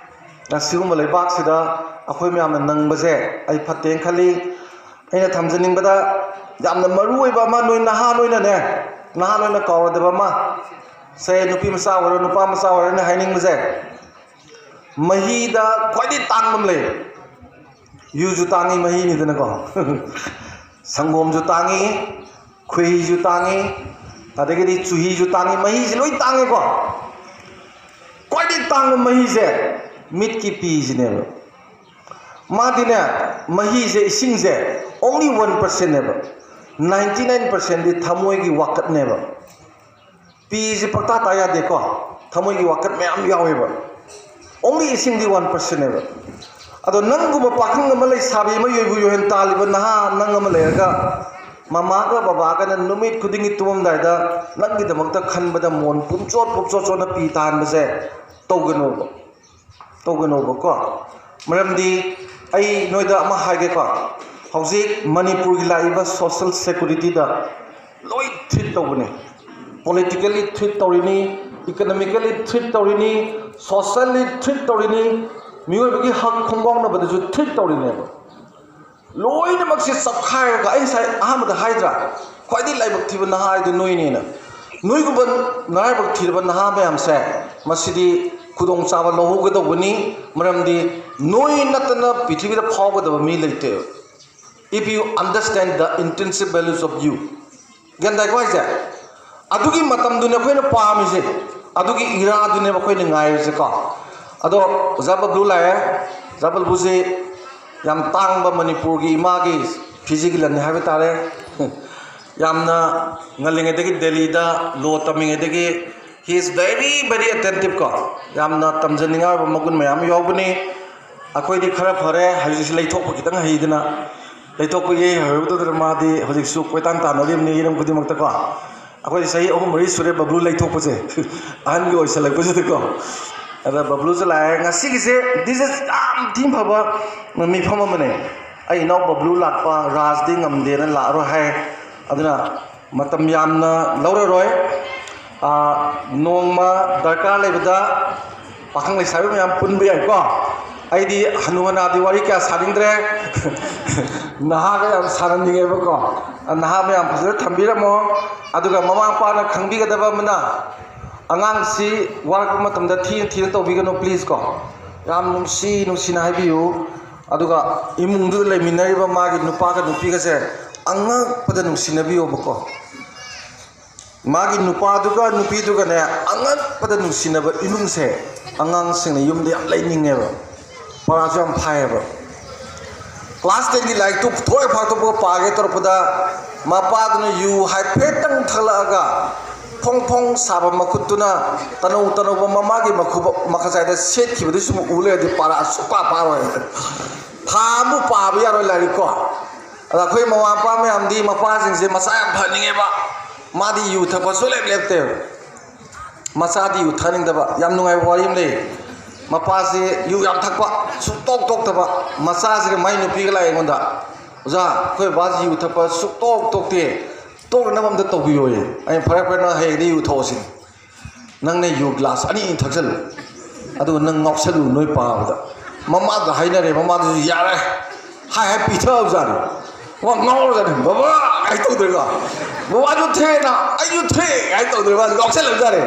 ꯑꯁꯤꯒꯨꯝꯕ ꯂꯩꯕꯥꯛꯁꯤꯗ ꯑꯩꯈꯣꯏ ꯃꯌꯥꯝꯅ ꯅꯪꯕꯁꯦ ꯑꯩ ꯐꯠꯇꯦꯅ ꯈꯜꯂꯤ꯫ ꯑꯩꯅ ꯊꯝꯖꯅꯤꯡꯕꯗ ꯌꯥꯝꯅ ꯃꯔꯨ ꯑꯣꯏꯕ ꯑꯃ, ꯅꯣꯏ ꯅꯍꯥ ꯅꯣꯏꯅꯅꯦ, ꯅꯍꯥ ꯅꯣꯏꯅ ꯀꯥꯎꯔꯣꯏꯗꯕ ꯑꯃ, ꯁꯦ ꯅꯨꯄꯤ ꯃꯆꯥ ꯑꯣꯏꯔꯣ ꯅꯨꯄꯥ ꯃꯆꯥ ꯑꯣꯏꯔꯣ, ꯑꯩꯅ ꯍꯥꯏꯅꯤꯡꯕꯁꯦ, ꯃꯍꯤꯗ ꯈ꯭ꯋꯥꯏꯗꯒꯤ ꯇꯥꯡꯕ ꯑꯃ ꯂꯩ꯫ ꯌꯨꯁꯨ ꯇꯥꯡꯉꯤ, ꯃꯍꯤꯅꯤꯗꯅꯀꯣ꯫ ꯁꯪꯒꯣꯝꯁꯨ ꯇꯥꯡꯉꯤ, ꯈꯣꯏꯍꯤꯁꯨ ꯇꯥꯡꯉꯤ, ꯑꯗꯒꯤꯗꯤ ꯆꯨꯍꯤꯁꯨ ꯇꯥꯡꯉꯤ, ꯃꯍꯤꯁꯤ ꯂꯣꯏ ꯇꯥꯡꯉꯤꯀꯣ꯫ ꯈ꯭ꯋꯥꯏꯗꯒꯤ ꯇꯥꯡꯕ ꯃꯍꯤꯁꯦ ꯃꯤꯠꯀꯤ ꯄꯤꯁꯤꯅꯦꯕ꯫ ꯃꯥꯗꯤꯅꯦ, ꯃꯍꯤꯁꯦ, ꯏꯁꯤꯡꯁꯦ only one percentꯅꯦꯕ, ninety nine percentꯗꯤ ꯊꯃꯣꯏꯒꯤ ꯋꯥꯀꯠꯅꯦꯕ꯫ ꯄꯤꯁꯦ ꯄꯪꯇꯥ ꯇꯥ ꯌꯥꯗꯦꯀꯣ, ꯊꯃꯣꯏꯒꯤ ꯋꯥꯀꯠ ꯃꯌꯥꯝ ꯌꯥꯎꯋꯦꯕ꯫ Only ꯏꯁꯤꯡꯗꯤ one percentꯅꯦꯕ꯫ ꯑꯗꯣ ꯅꯪꯒꯨꯝꯕ ꯄꯥꯈꯪ ꯑꯃ, ꯂꯩꯁꯥꯕꯤ ꯑꯃ ꯌꯣꯏꯕꯨ ꯌꯣꯏꯍꯟ ꯇꯥꯜꯂꯤꯕ ꯅꯍꯥ ꯅꯪ ꯑꯃ ꯂꯩꯔꯒ, ꯃꯃꯥꯒ ꯕꯕꯥꯒꯅ ꯅꯨꯃꯤꯠ ꯈꯨꯗꯤꯡꯒꯤ ꯇꯨꯝꯃꯝꯗꯥꯏꯗ ꯅꯪꯒꯤꯗꯃꯛꯇ ꯈꯟꯕꯗ ꯃꯣꯟ ꯄꯨꯝꯆꯣꯠ ꯄꯨꯝꯆꯣꯠ ꯆꯣꯠꯅ ꯄꯤ ꯇꯥꯍꯟꯕꯁꯦ ꯇꯧꯒꯅꯣꯕ, ꯇꯧꯒꯅꯣꯕꯀꯣ꯫ ꯃꯔꯝꯗꯤ ꯑꯩ ꯅꯣꯏꯗ ꯑꯃ ꯍꯥꯏꯒꯦꯀꯣ, ꯍꯧꯖꯤꯛ ꯃꯅꯤꯄꯨꯔꯒꯤ ꯂꯥꯛꯏꯕ social securityꯗ ꯂꯣꯏ treat ꯇꯧꯕꯅꯤ꯫ Politically treat ꯇꯧꯔꯤꯅꯤ, economically treat ꯇꯧꯔꯤꯅꯤ, socially treat ꯇꯧꯔꯤꯅꯤ, ꯃꯤꯑꯣꯏꯕꯒꯤ ꯍꯛ ꯈꯣꯡꯒꯥꯎꯅꯕꯗꯁꯨ treat ꯇꯧꯔꯤꯅꯦꯕ꯫ ꯂꯣꯏꯅꯃꯛꯁꯦ ꯆꯞꯈꯥꯏꯔꯒ, ꯑꯩ ꯉꯁꯥꯏ ꯑꯍꯥꯟꯕꯗ ꯍꯥꯏꯗ꯭ꯔꯥ, ꯈ꯭ꯋꯥꯏꯗꯒꯤ ꯂꯥꯏꯕꯛ ꯊꯤꯕ ꯅꯍꯥ ꯍꯥꯏꯗꯣ ꯅꯣꯏꯅꯦꯅ꯫ ꯅꯣꯏꯒꯨꯝꯕ ꯅꯔꯥꯏꯕꯛ ꯊꯤꯔꯕ ꯅꯍꯥ ꯃꯌꯥꯝꯁꯦ ꯃꯁꯤꯗꯤ ꯈꯨꯗꯣꯡꯆꯥꯕ ꯂꯧꯍꯧꯒꯗꯧꯕꯅꯤ꯫ ꯃꯔꯝꯗꯤ ꯅꯣꯏ ꯅꯠꯇꯅ ꯄ꯭ꯔꯤꯊꯤꯕꯤꯗ ꯐꯥꯎꯒꯗꯕ ꯃꯤ ꯂꯩꯇꯦ꯫ If you understand the intrinsic values of you, ꯒ꯭ꯌꯥꯟ ꯇꯥꯏꯀꯣ ꯍꯥꯏꯁꯦ? ꯑꯗꯨꯒꯤ ꯃꯇꯝꯗꯨꯅꯦ ꯑꯩꯈꯣꯏꯅ ꯄꯥꯝꯃꯤꯁꯦ, ꯑꯗꯨꯒꯤ ꯏꯔꯥꯗꯨꯅꯦꯕ ꯑꯩꯈꯣꯏꯅ ꯉꯥꯏꯔꯤꯁꯦꯀꯣ꯫ ꯑꯗꯣ ꯑꯣꯖꯥ ꯕꯕ꯭ꯂꯨ ꯂꯥꯛꯑꯦ꯫ ꯑꯣꯖꯥ ꯕꯕ꯭ꯂꯨꯁꯤ ꯌꯥꯝ ꯇꯥꯡꯕ ꯃꯅꯤꯄꯨꯔꯒꯤ ꯏꯃꯥꯒꯤ ꯐꯤꯖꯤꯒꯤ ꯂꯟꯅꯤ ꯍꯥꯏꯕ ꯇꯥꯔꯦ꯫ ꯌꯥꯝꯅ ꯉꯜꯂꯤꯉꯩꯗꯒꯤ ꯗꯦꯜꯂꯤꯗ ꯂꯣ ꯇꯝꯃꯤꯉꯩꯗꯒꯤ he is very very attentive ꯀꯣ, ꯌꯥꯝꯅ ꯇꯝꯖꯅꯤꯡꯉꯥꯏ ꯑꯣꯏꯕ ꯃꯒꯨꯟ ꯃꯌꯥꯝ ꯌꯥꯎꯕꯅꯤ꯫ ꯑꯩꯈꯣꯏꯗꯤ ꯈꯔ ꯐꯔꯦ, ꯍꯧꯖꯤꯛꯁꯤ ꯂꯩꯊꯣꯛꯄ ꯈꯤꯇꯪ ꯍꯩꯗꯅ, ꯂꯩꯊꯣꯛꯄ ꯏꯍꯩ ꯍꯩꯍꯧꯗꯗꯅ ꯃꯥꯗꯤ ꯍꯧꯖꯤꯛꯁꯨ ꯀꯣꯏꯇꯥꯟ ꯇꯥꯟꯅꯔꯤꯕꯅꯤ ꯍꯤꯔꯝ ꯈꯨꯗꯤꯡꯃꯛꯇꯀꯣ꯫ ꯑꯩꯈꯣꯏ ꯆꯍꯤ ꯑꯍꯨꯝ ꯃꯔꯤ ꯁꯨꯔꯦ ꯕꯕ꯭ꯂꯨ ꯂꯩꯊꯣꯛꯄꯁꯦ, ꯑꯍꯟꯒꯤ ꯑꯣꯏꯁꯜꯂꯛꯄꯁꯤꯗꯀꯣ꯫ ꯑꯗ ꯕꯕ꯭ꯂꯨꯁꯨ ꯂꯥꯛꯑꯦ꯫ ꯉꯁꯤꯒꯤꯁꯦ this is ꯌꯥꯝ ꯊꯤꯅ ꯐꯕ ꯃꯤꯐꯝ ꯑꯃꯅꯦ꯫ ꯑꯩ ꯏꯅꯥꯎ ꯕꯕ꯭ꯂꯨ ꯂꯥꯛꯄ, ꯔꯥꯖꯗꯤ ꯉꯝꯗꯦꯅ ꯂꯥꯛꯑꯔꯣꯏ ꯍꯥꯏ꯫ ꯑꯗꯨꯅ ꯃꯇꯝ ꯌꯥꯝꯅ ꯂꯧꯔꯔꯣꯏ꯫ ꯑꯥ, ꯅꯣꯡꯃ ꯗꯔꯀꯥꯔ ꯂꯩꯕꯗ ꯄꯥꯈꯪ ꯂꯩꯁꯥꯕꯤ ꯃꯌꯥꯝ ꯄꯨꯟꯕ ꯌꯥꯏꯀꯣ꯫ ꯑꯩꯗꯤ ꯍꯅꯨ ꯍꯅꯥꯗꯤ ꯋꯥꯔꯤ ꯀꯌꯥ ꯁꯥꯅꯤꯡꯗ꯭ꯔꯦ꯫ ꯅꯍꯥꯒ ꯌꯥꯝ ꯁꯥꯟꯅꯅꯤꯡꯉꯦꯕꯀꯣ꯫ ꯅꯍꯥ ꯃꯌꯥꯝ ꯐꯖꯅ ꯊꯝꯕꯤꯔꯝꯃꯣ꯫ ꯑꯗꯨꯒ ꯃꯃꯥ ꯃꯄꯥꯅ ꯈꯪꯕꯤꯒꯗꯕ ꯑꯃꯅ, ꯑꯉꯥꯡꯁꯤ ꯋꯥꯔꯛꯄ ꯃꯇꯝꯗ ꯊꯤꯅ ꯊꯤꯅ ꯇꯧꯕꯤꯒꯅꯨ please ꯀꯣ꯫ ꯌꯥꯝ ꯅꯨꯡꯁꯤ ꯅꯨꯡꯁꯤꯅ ꯍꯥꯏꯕꯤꯌꯨ꯫ ꯑꯗꯨꯒ ꯏꯃꯨꯡꯗꯨꯗ ꯂꯩꯃꯤꯟꯅꯔꯤꯕ ꯃꯥꯒꯤ ꯅꯨꯄꯥꯒ ꯅꯨꯄꯤꯒꯁꯦ ꯑꯉꯛꯄꯗ ꯅꯨꯡꯁꯤꯅꯕꯤꯌꯣꯕꯀꯣ꯫ ꯃꯥꯒꯤ ꯅꯨꯄꯥꯗꯨꯒ ꯅꯨꯄꯤꯗꯨꯒꯅꯦ ꯑꯉꯛꯄꯗ ꯅꯨꯡꯁꯤꯅꯕ ꯏꯃꯨꯡꯁꯦ ꯑꯉꯥꯡꯁꯤꯡꯅ ꯌꯨꯝꯗ ꯌꯥꯝ ꯂꯩꯅꯤꯡꯉꯦꯕ꯫ ꯄꯔꯥꯁꯨ ꯌꯥꯝ ꯐꯥꯏꯌꯦꯕ꯫ ꯀ꯭ꯂꯥꯁ ꯇꯦꯟꯒꯤ ꯂꯥꯏꯔꯤꯛꯇꯨ ꯊꯣꯛꯑꯦ ꯐꯥꯛꯇꯣꯛꯄꯒ ꯄꯥꯒꯦ ꯇꯧꯔꯛꯄꯗ, ꯃꯄꯥꯗꯨꯅ ꯌꯨ ꯍꯥꯏꯐꯦꯠꯇꯪ ꯊꯛꯂꯛꯑꯒ ꯐꯣꯡ ꯐꯣꯡ ꯁꯥꯕ ꯃꯈꯨꯠꯇꯨꯅ ꯇꯅꯧ ꯇꯅꯧꯕ ꯃꯃꯥꯒꯤ ꯃꯈꯨꯕ-, ꯃꯈꯖꯥꯏꯗ ꯁꯦꯠꯈꯤꯕꯗꯨ ꯁꯨꯝ ꯎ ꯂꯩꯔꯗꯤ ꯄꯥꯔꯥ ꯁꯨꯛꯄꯥ ꯄꯥꯔꯣꯏ꯫ ꯊꯥ ꯑꯃꯕꯨ ꯄꯥꯕ ꯌꯥꯔꯣꯏ ꯂꯥꯏꯔꯤꯛꯀꯣ꯫ ꯑꯗ ꯑꯩꯈꯣꯏ ꯃꯃꯥ ꯃꯄꯥ ꯃꯌꯥꯝꯗꯤ ꯃꯄꯥꯁꯤꯡꯁꯦ ꯃꯆꯥ ꯌꯥꯝ ꯐꯍꯟꯅꯤꯡꯉꯦꯕ꯫ ꯃꯥꯗꯤ ꯌꯨ ꯊꯛꯄ ꯁꯨꯡꯂꯦꯞ ꯂꯦꯞꯇꯦꯕ꯫ ꯃꯆꯥꯗꯤ ꯌꯨ ꯊꯛꯅꯤꯡꯗꯕ꯫ ꯌꯥꯝ ꯅꯨꯡꯉꯥꯏꯕ ꯋꯥꯔꯤ ꯑꯃ ꯂꯩ꯫ ꯃꯄꯥꯁꯤ ꯌꯨ ꯌꯥꯝ ꯊꯛꯄ, ꯁꯨꯛꯇꯣꯛ ꯇꯣꯛꯇꯕ꯫ ꯃꯆꯥꯁꯤꯒ ꯃꯥꯏ ꯅꯨꯄꯤꯒ ꯂꯥꯛꯑꯦ ꯑꯩꯉꯣꯟꯗ, "ꯑꯣꯖꯥ, ꯑꯩꯈꯣꯏ ꯕꯕꯥꯁꯤ ꯌꯨ ꯊꯛꯄ ꯁꯨꯛꯇꯣꯛ ꯇꯣꯛꯇꯦ꯫ ꯇꯣꯛꯅꯅꯕ ꯑꯝꯇ ꯇꯧꯕꯤꯌꯣꯌꯦ"꯫ ꯑꯩꯅ, "ꯐꯔꯦ ꯐꯔꯦ, ꯅꯪ ꯍꯌꯦꯡꯗꯤ ꯌꯨ ꯊꯛꯑꯣꯁꯤ꯫ ꯅꯪꯅ ꯌꯨ ꯒ꯭ꯂꯥꯁ ꯑꯅꯤ ꯑꯅꯤ ꯊꯛꯆꯜꯂꯨ꯫ ꯑꯗꯨꯒ ꯅꯪ ꯉꯥꯎꯁꯜꯂꯨ ꯅꯣꯏ ꯄꯥꯕꯗ"꯫ ꯃꯃꯥꯗ ꯍꯥꯏꯅꯔꯦ, ꯃꯃꯥꯗꯨꯁꯨ "ꯌꯥꯔꯦ" ꯍꯥꯏ ꯍꯥꯏ ꯄꯤꯊꯛꯑꯕꯖꯥꯠꯅꯤ꯫ ꯃꯥ ꯉꯥꯎꯔꯖꯥꯠꯅꯤ꯫ "ꯕꯕꯥ" ꯀꯥꯏ ꯇꯧꯗ꯭ꯔꯦꯀꯣ꯫ ꯕꯕꯥꯁꯨ ꯊꯛꯑꯦꯅ, "ꯑꯩꯁꯨ ꯊꯛꯑꯦ" ꯀꯥꯏ ꯇꯧꯗ꯭ꯔꯦ, ꯃꯥ ꯉꯥꯎꯁꯜꯂꯕꯖꯥꯠꯅꯤ꯫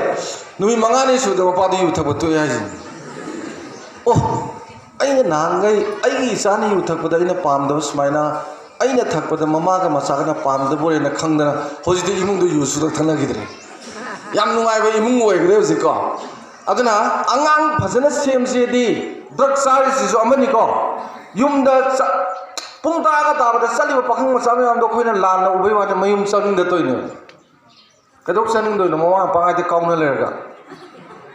ꯅꯨꯃꯤꯠ ꯃꯉꯥꯅꯤ ꯁꯨꯗ ꯃꯄꯥꯗꯨ ꯌꯨ ꯊꯛꯄ ꯇꯣꯛꯑꯦ ꯍꯥꯏꯁꯤꯅꯤ꯫ ꯑꯣ, ꯑꯩꯅ ꯅꯍꯥꯟꯈꯩ ꯑꯩꯒꯤ ꯏꯆꯥꯅ ꯌꯨ ꯊꯛꯄꯗ ꯑꯩꯅ ꯄꯥꯝꯗꯕ ꯁꯨꯃꯥꯏꯅ, ꯑꯩꯅ ꯊꯛꯄꯗ ꯃꯃꯥꯒ ꯃꯆꯥꯒꯅ ꯄꯥꯝꯗꯕ ꯑꯣꯏꯔꯦꯅ ꯈꯪꯗꯅ ꯍꯧꯖꯤꯛꯇꯤ ꯏꯃꯨꯡꯗ ꯌꯨ ꯁꯨꯡꯊꯛ ꯊꯛꯅꯈꯤꯗ꯭ꯔꯦ꯫ ꯌꯥꯝ ꯅꯨꯡꯉꯥꯏꯕ ꯏꯃꯨꯡ ꯑꯣꯏꯈ꯭ꯔꯦ ꯍꯧꯖꯤꯛꯀꯣ꯫ ꯑꯗꯨꯅ ꯑꯉꯥꯡ ꯐꯖꯅ ꯁꯦꯝꯁꯦꯗꯤ ꯗ꯭ꯔꯒ ꯆꯥꯔꯤꯁꯤꯁꯨ ꯑꯃꯅꯤꯀꯣ꯫ ꯌꯨꯝꯗ ꯆ-, ꯄꯨꯡ ꯇꯔꯥꯒ ꯇꯥꯕꯗ ꯆꯠꯂꯤꯕ ꯄꯥꯈꯪ ꯃꯆꯥ ꯃꯌꯥꯝꯗꯣ ꯑꯩꯈꯣꯏꯅ ꯂꯥꯟꯅ ꯎꯕꯩ ꯋꯥꯅꯤ, ꯃꯌꯨꯝ ꯆꯪꯅꯤꯡꯗ ꯇꯧꯔꯤꯅꯦꯕ꯫ ꯀꯩꯗꯧ ꯆꯪꯅꯤꯡꯗꯣꯏꯅꯣ? ꯃꯃꯥ ꯃꯄꯥ ꯍꯥꯏꯗꯤ ꯀꯥꯎꯅ ꯂꯩꯔꯒ꯫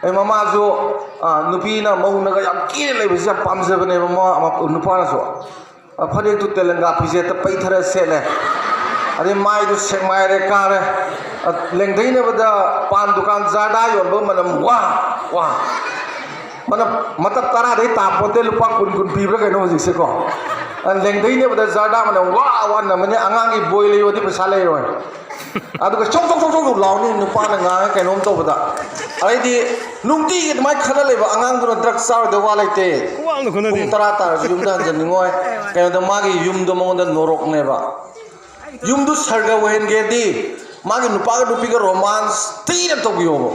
ꯑꯩ ꯃꯃꯥꯁꯨ, ꯑ, ꯅꯨꯄꯤꯅ ꯃꯧꯅꯒ ꯌꯥꯝ ꯀꯦꯅ ꯂꯩꯕꯁꯦ ꯌꯥꯝ ꯄꯥꯝꯖꯕꯅꯦꯕ ꯃꯃꯥ, ꯅꯨꯄꯥꯅꯁꯨ꯫ ꯑ, ꯐꯅꯦꯛꯇꯨ ꯇꯦꯂꯪꯒꯥ ꯐꯤꯖꯦꯠꯇ ꯄꯩꯊꯔ ꯁꯦꯠꯂꯦ꯫ ꯑꯗꯩ ꯃꯥꯏꯗꯨ ꯁꯦꯛꯃꯥꯏꯔꯦ ꯀꯥꯔꯦ꯫ ꯑ, ꯂꯦꯡꯊꯩꯅꯕꯗ ꯄꯥꯟ ꯗꯨꯀꯥꯟ ꯖꯔꯗꯥ ꯌꯣꯟꯕ ꯃꯅꯝ ꯋꯥ, ꯋꯥ꯫ ꯃꯅꯝ ꯃꯇꯞ ꯇꯔꯥꯗꯩ ꯇꯥꯄꯣꯠꯇꯦ, ꯂꯨꯄꯥ ꯀꯨꯟ ꯀꯨꯟ ꯄꯤꯕ꯭ꯔꯥ ꯀꯩꯅꯣ ꯍꯧꯖꯤꯛꯁꯦꯀꯣ꯫ ꯑ, ꯂꯦꯡꯊꯩꯅꯕꯗ ꯖꯔꯗꯥ ꯃꯅꯝ ꯋꯥ, ꯋꯥ ꯅꯝꯃꯅꯤ, ꯑꯉꯥꯡꯒꯤ ꯕꯣꯏ ꯂꯩꯌꯣꯗꯤ ꯄꯩꯁꯥ ꯂꯩꯔꯣꯏ꯫ ꯑꯗꯨꯒ ꯆꯣꯛ ꯆꯣꯛ ꯆꯣꯛ ꯆꯣꯛ ꯂꯥꯎꯅꯤ ꯅꯨꯄꯥꯅ ꯉꯥꯡꯉ ꯀꯩꯅꯣꯝ ꯇꯧꯕꯗ꯫ ꯑꯗꯩꯗꯤ ꯅꯨꯡꯇꯤꯒꯤ ꯑꯗꯨꯃꯥꯏꯅ ꯈꯠꯅ ꯂꯩꯕ ꯑꯉꯥꯡꯗꯨꯅ ꯗ꯭ꯔꯒ ꯆꯥꯔꯣꯏꯗꯧ ꯋꯥ ꯂꯩꯇꯦ꯫ ꯄꯨꯡ ꯇꯔꯥ ꯇꯥꯔꯁꯨ ꯌꯨꯝꯗ ꯍꯟꯖꯟꯅꯤꯡꯉꯣꯏ꯫ ꯀꯩꯅꯣꯗ ꯃꯥꯒꯤ ꯌꯨꯝꯗꯣ ꯃꯉꯣꯟꯗ ꯅꯣꯔꯣꯛꯅꯦꯕ꯫ ꯌꯨꯝꯗꯨ ꯁꯔꯒ ꯑꯣꯏꯍꯟꯒꯦꯗꯤ ꯃꯥꯒꯤ ꯅꯨꯄꯥꯒ ꯅꯨꯄꯤꯒ ꯔꯣꯃꯥꯟꯁ ꯊꯤꯅ ꯇꯧꯕꯤꯌꯣꯕ꯫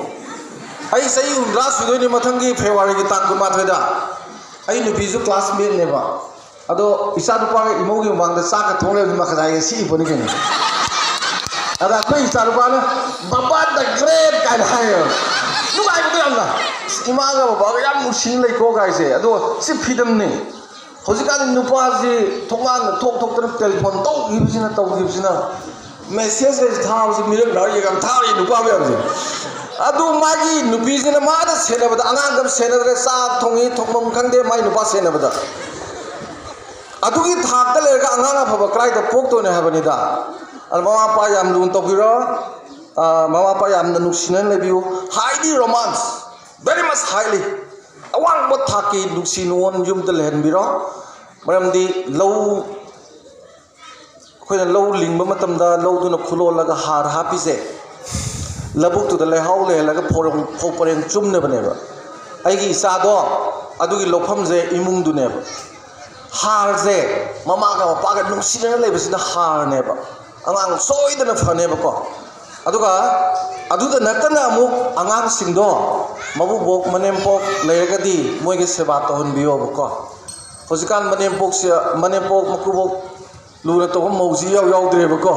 ꯑꯩ ꯆꯍꯤ ꯍꯨꯝꯗ꯭ꯔꯥ ꯁꯨꯗꯣꯏꯅꯤ ꯃꯊꯪꯒꯤ ꯐꯦꯕ꯭ꯔꯨꯋꯥꯔꯤꯒꯤ ꯇꯥꯡ ꯀꯨꯟꯃꯥꯊꯣꯏꯗ꯫ ꯑꯩ ꯅꯨꯄꯤꯁꯨ ꯀ꯭ꯂꯥꯁꯃꯦꯠꯅꯦꯕ꯫ ꯑꯗꯣ ꯏꯆꯥ ꯅꯨꯄꯥꯒ ꯏꯃꯧꯒꯤ ꯃꯃꯥꯡꯗ ꯆꯥꯛꯀ ꯊꯣꯡ ꯂꯩꯕꯗꯤ ꯃꯈꯗꯥꯏꯒ ꯁꯤꯛꯏ ꯄꯣꯠꯅꯤ ꯀꯩꯅꯣ꯫ ꯑꯗ ꯑꯩꯈꯣꯏ ꯏꯆꯥ ꯅꯨꯄꯥꯅ "Baba the Great" ꯀꯥꯏꯅ ꯍꯥꯏꯌꯦꯕ꯫ ꯅꯨꯡꯉꯥꯏꯕꯗꯣ ꯌꯥꯝꯅ꯫ "ꯑꯁ, ꯏꯃꯥꯒ ꯕꯕꯥꯒ ꯌꯥꯝ ꯅꯨꯡꯁꯤꯅ ꯂꯩꯀꯣ" ꯀꯥꯏꯁꯦ꯫ ꯑꯗꯣ ꯁꯤ ꯐ꯭ꯔꯤꯗꯝꯅꯤ꯫ ꯍꯧꯖꯤꯛꯀꯥꯟ ꯅꯨꯄꯥꯁꯤ ꯊꯣꯡꯒꯥꯟꯗ ꯊꯣꯛ ꯊꯣꯛꯇꯅ ꯇꯦꯂꯤꯐꯣꯟ ꯇꯧꯈꯤꯕꯁꯤꯅ, ꯇꯧꯈꯤꯕꯁꯤꯅ, ꯃꯦꯁꯦꯖ ꯊꯥꯕꯁꯤ ꯃꯤꯔꯛ ꯅꯥꯔꯛ ꯌꯦꯡꯉ ꯊꯥꯔꯤ ꯅꯨꯄꯥ ꯃꯌꯥꯝꯁꯦ꯫ ꯑꯗꯨ ꯃꯥꯒꯤ ꯅꯨꯄꯤꯁꯤꯅ ꯃꯥꯗ ꯁꯦꯟꯅꯕꯗ ꯑꯉꯥꯡꯗ ꯁꯦꯟꯅꯗ꯭ꯔꯦ, ꯆꯥꯛ ꯊꯣꯡꯉꯤ ꯊꯣꯡꯐꯝ ꯈꯪꯗꯦ ꯃꯥꯏ ꯅꯨꯄꯥ ꯁꯦꯟꯅꯕꯗ꯫ ꯑꯗꯨꯒꯤ ꯊꯥꯛꯇ ꯂꯩꯔꯒ ꯑꯉꯥꯡ ꯑꯐꯕ ꯀꯗꯥꯏꯗ ꯄꯣꯛꯇꯣꯏꯅꯣ ꯍꯥꯏꯕꯅꯤꯗ꯫ ꯑꯗꯨ ꯃꯃꯥ ꯃꯄꯥ ꯌꯥꯝ ꯂꯨꯅ ꯇꯧꯕꯤꯔꯣ꯫ ꯑ, ꯃꯃꯥ ꯃꯄꯥ ꯌꯥꯝꯅ ꯅꯨꯡꯁꯤꯅꯅ ꯂꯩꯕꯤꯌꯨ꯫ Highly romance, very much highly, ꯑꯋꯥꯡꯕ ꯊꯥꯛꯀꯤ ꯅꯨꯡꯁꯤ ꯅꯨꯡꯉꯣꯟ ꯌꯨꯝꯗ ꯂꯩꯍꯟꯕꯤꯔꯣ꯫ ꯃꯔꯝꯗꯤ ꯂꯧ, ꯑꯩꯈꯣꯏꯅ ꯂꯧ ꯂꯤꯡꯕ ꯃꯇꯝꯗ ꯂꯧꯗꯨꯅ ꯈꯨꯂꯣꯜꯂꯒ ꯍꯥꯔ ꯍꯥꯞꯄꯤꯁꯦ, ꯂꯧꯕꯨꯛꯇꯨꯗ ꯂꯩꯍꯥꯎ ꯂꯩꯍꯜꯂꯒ ꯐꯧ, ꯐꯧ ꯄꯔꯦꯡ ꯆꯨꯝꯅꯕꯅꯦꯕ꯫ ꯑꯩꯒꯤ ꯏꯆꯥꯗꯣ ꯑꯗꯨꯒꯤ ꯂꯧꯐꯝꯁꯦ ꯏꯃꯨꯡꯗꯨꯅꯦꯕ꯫ ꯍꯥꯔꯁꯦ ꯃꯃꯥꯒ ꯃꯄꯥꯒ ꯅꯨꯡꯁꯤꯅꯅ ꯂꯩꯕꯁꯤꯅ ꯍꯥꯔꯅꯦꯕ꯫ ꯑꯉꯥꯡ ꯁꯣꯏꯗꯅ ꯐꯅꯦꯕꯀꯣ꯫ ꯑꯗꯨꯒ ꯑꯗꯨꯗ ꯅꯠꯇꯅ ꯑꯃꯨꯛ ꯑꯉꯥꯡꯁꯤꯡꯗꯣ ꯃꯕꯨꯕꯣꯛ ꯃꯅꯦꯝꯄꯣꯛ ꯂꯩꯔꯒꯗꯤ ꯃꯣꯏꯒꯤ ꯁꯦꯕꯥ ꯇꯧꯍꯟꯕꯤꯌꯣꯕꯀꯣ꯫ ꯍꯧꯖꯤꯛꯀꯥꯟ ꯃꯅꯦꯝꯄꯣꯛꯁꯦ, ꯃꯅꯦꯝꯄꯣꯛ ꯃꯀꯨꯕꯣꯛ ꯂꯨꯅ ꯇꯧꯕ ꯃꯧꯁꯤ ꯏꯌꯥꯎ ꯌꯥꯎꯗ꯭ꯔꯦꯕꯀꯣ꯫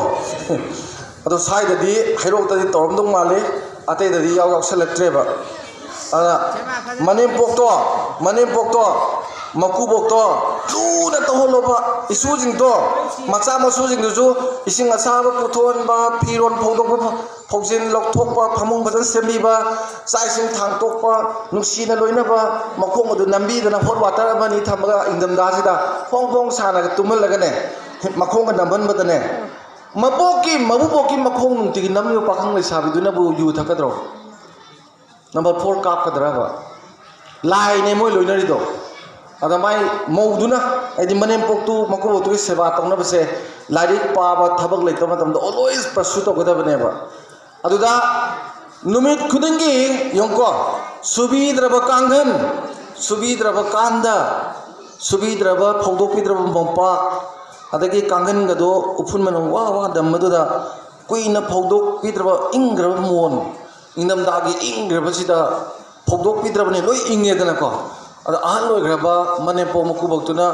ꯑꯗꯣ ꯁ꯭ꯋꯥꯏꯗꯗꯤ, ꯍꯩꯔꯣꯛꯇꯗꯤ ꯇꯧꯔꯝꯗꯧ ꯃꯥꯜꯂꯤ, ꯑꯇꯩꯗꯗꯤ ꯏꯌꯥꯎ ꯌꯥꯎꯁꯜꯂꯛꯇ꯭ꯔꯦꯕ꯫ ꯑꯗ ꯃꯅꯦꯝꯄꯣꯛꯇꯣ, ꯃꯅꯦꯝꯄꯣꯛꯇꯣ, ꯃꯀꯨꯕꯣꯛꯇꯣ ꯂꯨꯅ ꯇꯧꯍꯜꯂꯣꯕ꯫ ꯏꯁꯨꯁꯤꯡꯗꯣ, ꯃꯆꯥ ꯃꯁꯨꯁꯤꯡꯗꯨꯁꯨ ꯏꯁꯤꯡ ꯑꯁꯥꯕ ꯄꯨꯊꯣꯛꯍꯟꯕ, ꯐꯤꯔꯣꯜ ꯐꯧꯗꯣꯛꯄ, ꯐꯧꯖꯤꯟ ꯂꯧꯊꯣꯛꯄ, ꯐꯃꯨꯡ ꯐꯖꯅ ꯁꯦꯝꯕꯤꯕ, ꯆꯥꯛ ꯏꯁꯤꯡ ꯊꯥꯡꯇꯣꯛꯄ, ꯅꯨꯡꯁꯤꯅ ꯂꯣꯏꯅꯕ, ꯃꯈꯣꯡ ꯑꯗꯨ ꯅꯝꯕꯤꯗꯅ hot water ꯑꯃ ꯑꯅꯤ ꯊꯝꯃꯒ ꯏꯪꯊꯝꯊꯥꯁꯤꯗ ꯐꯣꯡ ꯐꯣꯡ ꯁꯥꯅꯒ ꯇꯨꯝꯍꯜꯂꯒꯅꯦ, ꯃꯈꯣꯡꯒ ꯅꯝꯍꯟꯕꯗꯅꯦ, ꯃꯕꯣꯛꯀꯤ, ꯃꯕꯨꯕꯣꯛꯀꯤ ꯃꯈꯣꯡ ꯅꯨꯡꯇꯤꯒꯤ ꯅꯝꯂꯤꯕ ꯄꯥꯈꯪ ꯂꯩꯁꯥꯕꯤꯗꯨꯅꯕꯨ ꯌꯨ ꯊꯛꯀꯗ꯭ꯔꯣ? Number four ꯀꯥꯞꯀꯗ꯭ꯔꯕ? ꯂꯥꯏꯅꯦ ꯃꯣꯏ ꯂꯣꯏꯅꯔꯤꯗꯣ꯫ ꯑꯗ ꯃꯥꯏ ꯃꯧꯗꯨꯅ, ꯍꯥꯏꯗꯤ ꯃꯅꯦꯝꯄꯣꯛꯇꯨ ꯃꯀꯨꯕꯣꯛꯇꯨꯒꯤ ꯁꯦꯕꯥ ꯇꯧꯅꯕꯁꯦ, ꯂꯥꯏꯔꯤꯛ ꯄꯥꯕ, ꯊꯕꯛ ꯂꯩꯇꯕ ꯃꯇꯝꯗ always pursue ꯇꯧꯒꯗꯕꯅꯦꯕ꯫ ꯑꯗꯨꯗ ꯅꯨꯃꯤꯠ ꯈꯨꯗꯤꯡꯒꯤ ꯌꯦꯡꯉꯨꯀꯣ, ꯁꯨꯕꯤꯗ꯭ꯔꯕ ꯀꯥꯡꯈꯟ, ꯁꯨꯕꯤꯗ꯭ꯔꯕ ꯀꯥꯟꯗ, ꯁꯨꯕꯤꯗ꯭ꯔꯕ, ꯐꯧꯗꯣꯛꯄꯤꯗ꯭ꯔꯕ ꯃꯣꯝꯄꯥꯛ, ꯑꯗꯒꯤ ꯀꯥꯡꯈꯟꯒꯗꯣ ꯎꯐꯨꯟ ꯃꯅꯝ ꯋꯥ ꯋꯥ ꯅꯝꯕꯗꯨꯗ ꯀꯨꯏꯅ ꯐꯧꯗꯣꯛꯄꯤꯗ꯭ꯔꯕ ꯏꯪꯈ꯭ꯔꯕ ꯃꯣꯟ, ꯏꯪꯊꯝꯊꯥꯒꯤ ꯏꯪꯈ꯭ꯔꯕꯁꯤꯗ ꯐꯧꯗꯣꯛꯄꯤꯗ꯭ꯔꯕꯅꯤ, ꯂꯣꯏ ꯏꯪꯉꯦꯗꯅꯀꯣ꯫ ꯑꯗ ꯑꯍꯜ ꯑꯣꯏꯈ꯭ꯔꯕ ꯃꯅꯦꯝꯄꯣꯛ ꯃꯀꯨꯕꯣꯛꯇꯨꯅ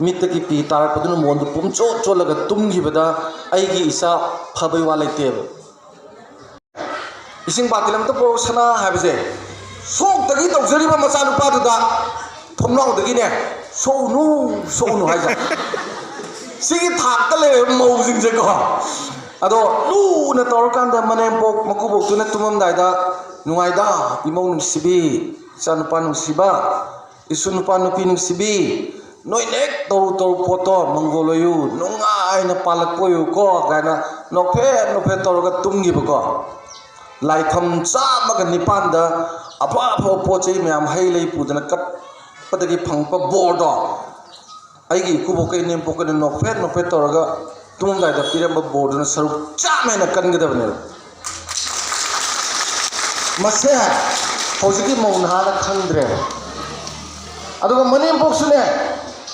ꯃꯤꯠꯇꯒꯤ ꯄꯤ ꯇꯥꯔꯛꯄꯗꯨꯅ ꯃꯣꯟꯗꯨ ꯄꯨꯝꯆꯣꯠ ꯆꯣꯠꯂꯒ ꯇꯨꯝꯈꯤꯕꯗ ꯑꯩꯒꯤ ꯏꯆꯥ ꯐꯕꯩ ꯋꯥ ꯂꯩꯇꯦꯕ꯫ "ꯏꯁꯤꯡ ꯕꯥꯇꯤꯜ ꯑꯃꯇ ꯄꯨꯔꯛꯎ ꯁꯅꯥ" ꯍꯥꯏꯕꯁꯦ, ꯁꯣꯛꯇꯒꯤ ꯇꯧꯖꯔꯤꯕ ꯃꯆꯥꯅꯨꯄꯥꯗꯨꯗ ꯊꯣꯡꯅꯥꯎꯗꯒꯤꯅꯦ, "ꯁꯣꯛꯎꯅꯨ, ꯁꯣꯛꯎꯅꯨ" ꯍꯥꯏꯁꯦ꯫ ꯁꯤꯒꯤ ꯊꯥꯛꯇ ꯂꯩꯔꯕ ꯃꯧꯁꯤꯡꯁꯦꯀꯣ꯫ ꯑꯗꯣ ꯂꯨꯅ ꯇꯧꯔꯀꯥꯟꯗ ꯃꯅꯦꯝꯄꯣꯛ ꯃꯀꯨꯕꯣꯛꯇꯨꯅ ꯇꯨꯝꯃꯝꯗꯥꯏꯗ, "ꯅꯨꯡꯉꯥꯏꯗ, ꯏꯃꯧ ꯅꯨꯡꯁꯤꯕꯤ, ꯏꯆꯥꯅꯨꯄꯥ ꯅꯨꯡꯁꯤꯕ, ꯏꯁꯨ ꯅꯨꯄꯥ ꯅꯨꯄꯤ ꯅꯨꯡꯁꯤꯕꯤ, ꯅꯣꯏꯅ ꯍꯦꯛ ꯇꯧꯔꯨ ꯇꯧꯔꯨ ꯄꯣꯠꯇꯣ ꯃꯪꯒꯣꯜ ꯑꯣꯏꯌꯨ, ꯅꯨꯡꯉꯥꯏꯅ ꯄꯥꯜꯂꯛꯄ ꯑꯣꯏꯌꯨꯀꯣ" ꯀꯥꯏꯅ ꯅꯣꯛꯐꯦꯠ ꯅꯣꯛꯐꯦꯠ ꯇꯧꯔꯒ ꯇꯨꯝꯈꯤꯕꯀꯣ꯫ ꯂꯥꯏꯐꯝ ꯆꯥꯝꯃꯒ ꯅꯤꯄꯥꯟꯗ ꯑꯐ ꯑꯐꯕ ꯄꯣꯠ ꯆꯩ ꯃꯌꯥꯝ, ꯍꯩ ꯂꯩ ꯄꯨꯗꯅ ꯀꯠꯄꯗꯒꯤ ꯐꯪꯉꯛꯄ ꯕꯣꯔꯗꯣ, ꯑꯩꯒꯤ ꯏꯀꯨꯕꯣꯛꯀ ꯏꯅꯦꯝꯄꯣꯛꯀꯅ ꯅꯣꯛꯐꯦꯠ ꯅꯣꯛꯐꯦꯠ ꯇꯧꯔꯒ ꯇꯨꯝꯃꯝꯗꯥꯏꯗ ꯄꯤꯔꯝꯕ ꯕꯣꯔꯗꯨꯅ ꯁꯔꯨꯛ ꯆꯥꯝꯃ ꯍꯦꯟꯅ ꯀꯟꯒꯗꯕꯅꯦꯕ꯫ ꯃꯁꯦ ꯍꯧꯖꯤꯛꯀꯤ ꯃꯧ ꯅꯍꯥꯅ ꯈꯪꯗ꯭ꯔꯦꯕ꯫ ꯑꯗꯨꯒ ꯃꯅꯦꯝꯄꯣꯛꯁꯨꯅꯦ,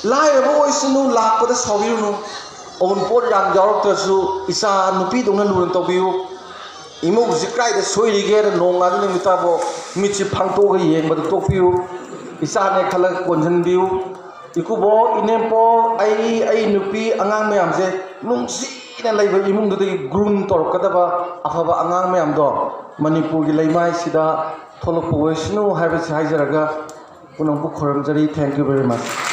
ꯂꯥꯏꯔꯕ ꯑꯣꯏꯁꯅꯨ, ꯂꯥꯛꯄꯗ ꯁꯥꯎꯕꯤꯔꯨꯅꯨ, ꯑꯎꯟꯄꯣꯠ ꯌꯥꯝ ꯌꯥꯎꯔꯛꯇ꯭ꯔꯁꯨ ꯏꯆꯥ ꯅꯨꯄꯤꯗꯧꯅ ꯂꯨꯅ ꯇꯧꯕꯤꯌꯨ꯫ ꯏꯃꯨꯡꯁꯤ ꯀꯥꯏꯗ ꯁꯣꯏꯔꯤꯒꯦꯅ ꯅꯣꯡꯉꯥꯟꯕ ꯅꯨꯃꯤꯠ ꯇꯥꯕꯣ ꯃꯤꯠꯁꯤ ꯐꯥꯡꯇꯣꯛꯑꯒ ꯌꯦꯡꯕꯗ ꯇꯣꯛꯄꯤꯌꯨ꯫ ꯏꯆꯥꯅꯦ ꯈꯜꯂꯒ ꯀꯣꯟꯁꯤꯟꯕꯤꯌꯨ꯫ ꯏꯀꯨꯕꯣꯛ, ꯏꯅꯦꯝꯄꯣꯛ, ꯑꯩ, ꯑꯩ ꯅꯨꯄꯤ, ꯑꯉꯥꯡ ꯃꯌꯥꯝꯁꯦ ꯅꯨꯡꯁꯤꯅ ꯂꯩꯕ ꯏꯃꯨꯡꯗꯨꯗꯒꯤ groom ꯇꯧꯔꯛꯀꯗꯕ ꯑꯐꯕ ꯑꯉꯥꯡ ꯃꯌꯥꯝꯗꯣ ꯃꯅꯤꯄꯨꯔꯒꯤ ꯂꯩꯃꯥꯏꯁꯤꯗ ꯊꯣꯛꯂꯛꯄ ꯑꯣꯏꯁꯅꯨ ꯍꯥꯏꯕꯁꯤ ꯍꯥꯏꯖꯔꯒ ꯄꯨꯝꯅꯃꯛꯄꯨ ꯈꯨꯔꯨꯝꯖꯔꯤ꯫ Thank you very much꯫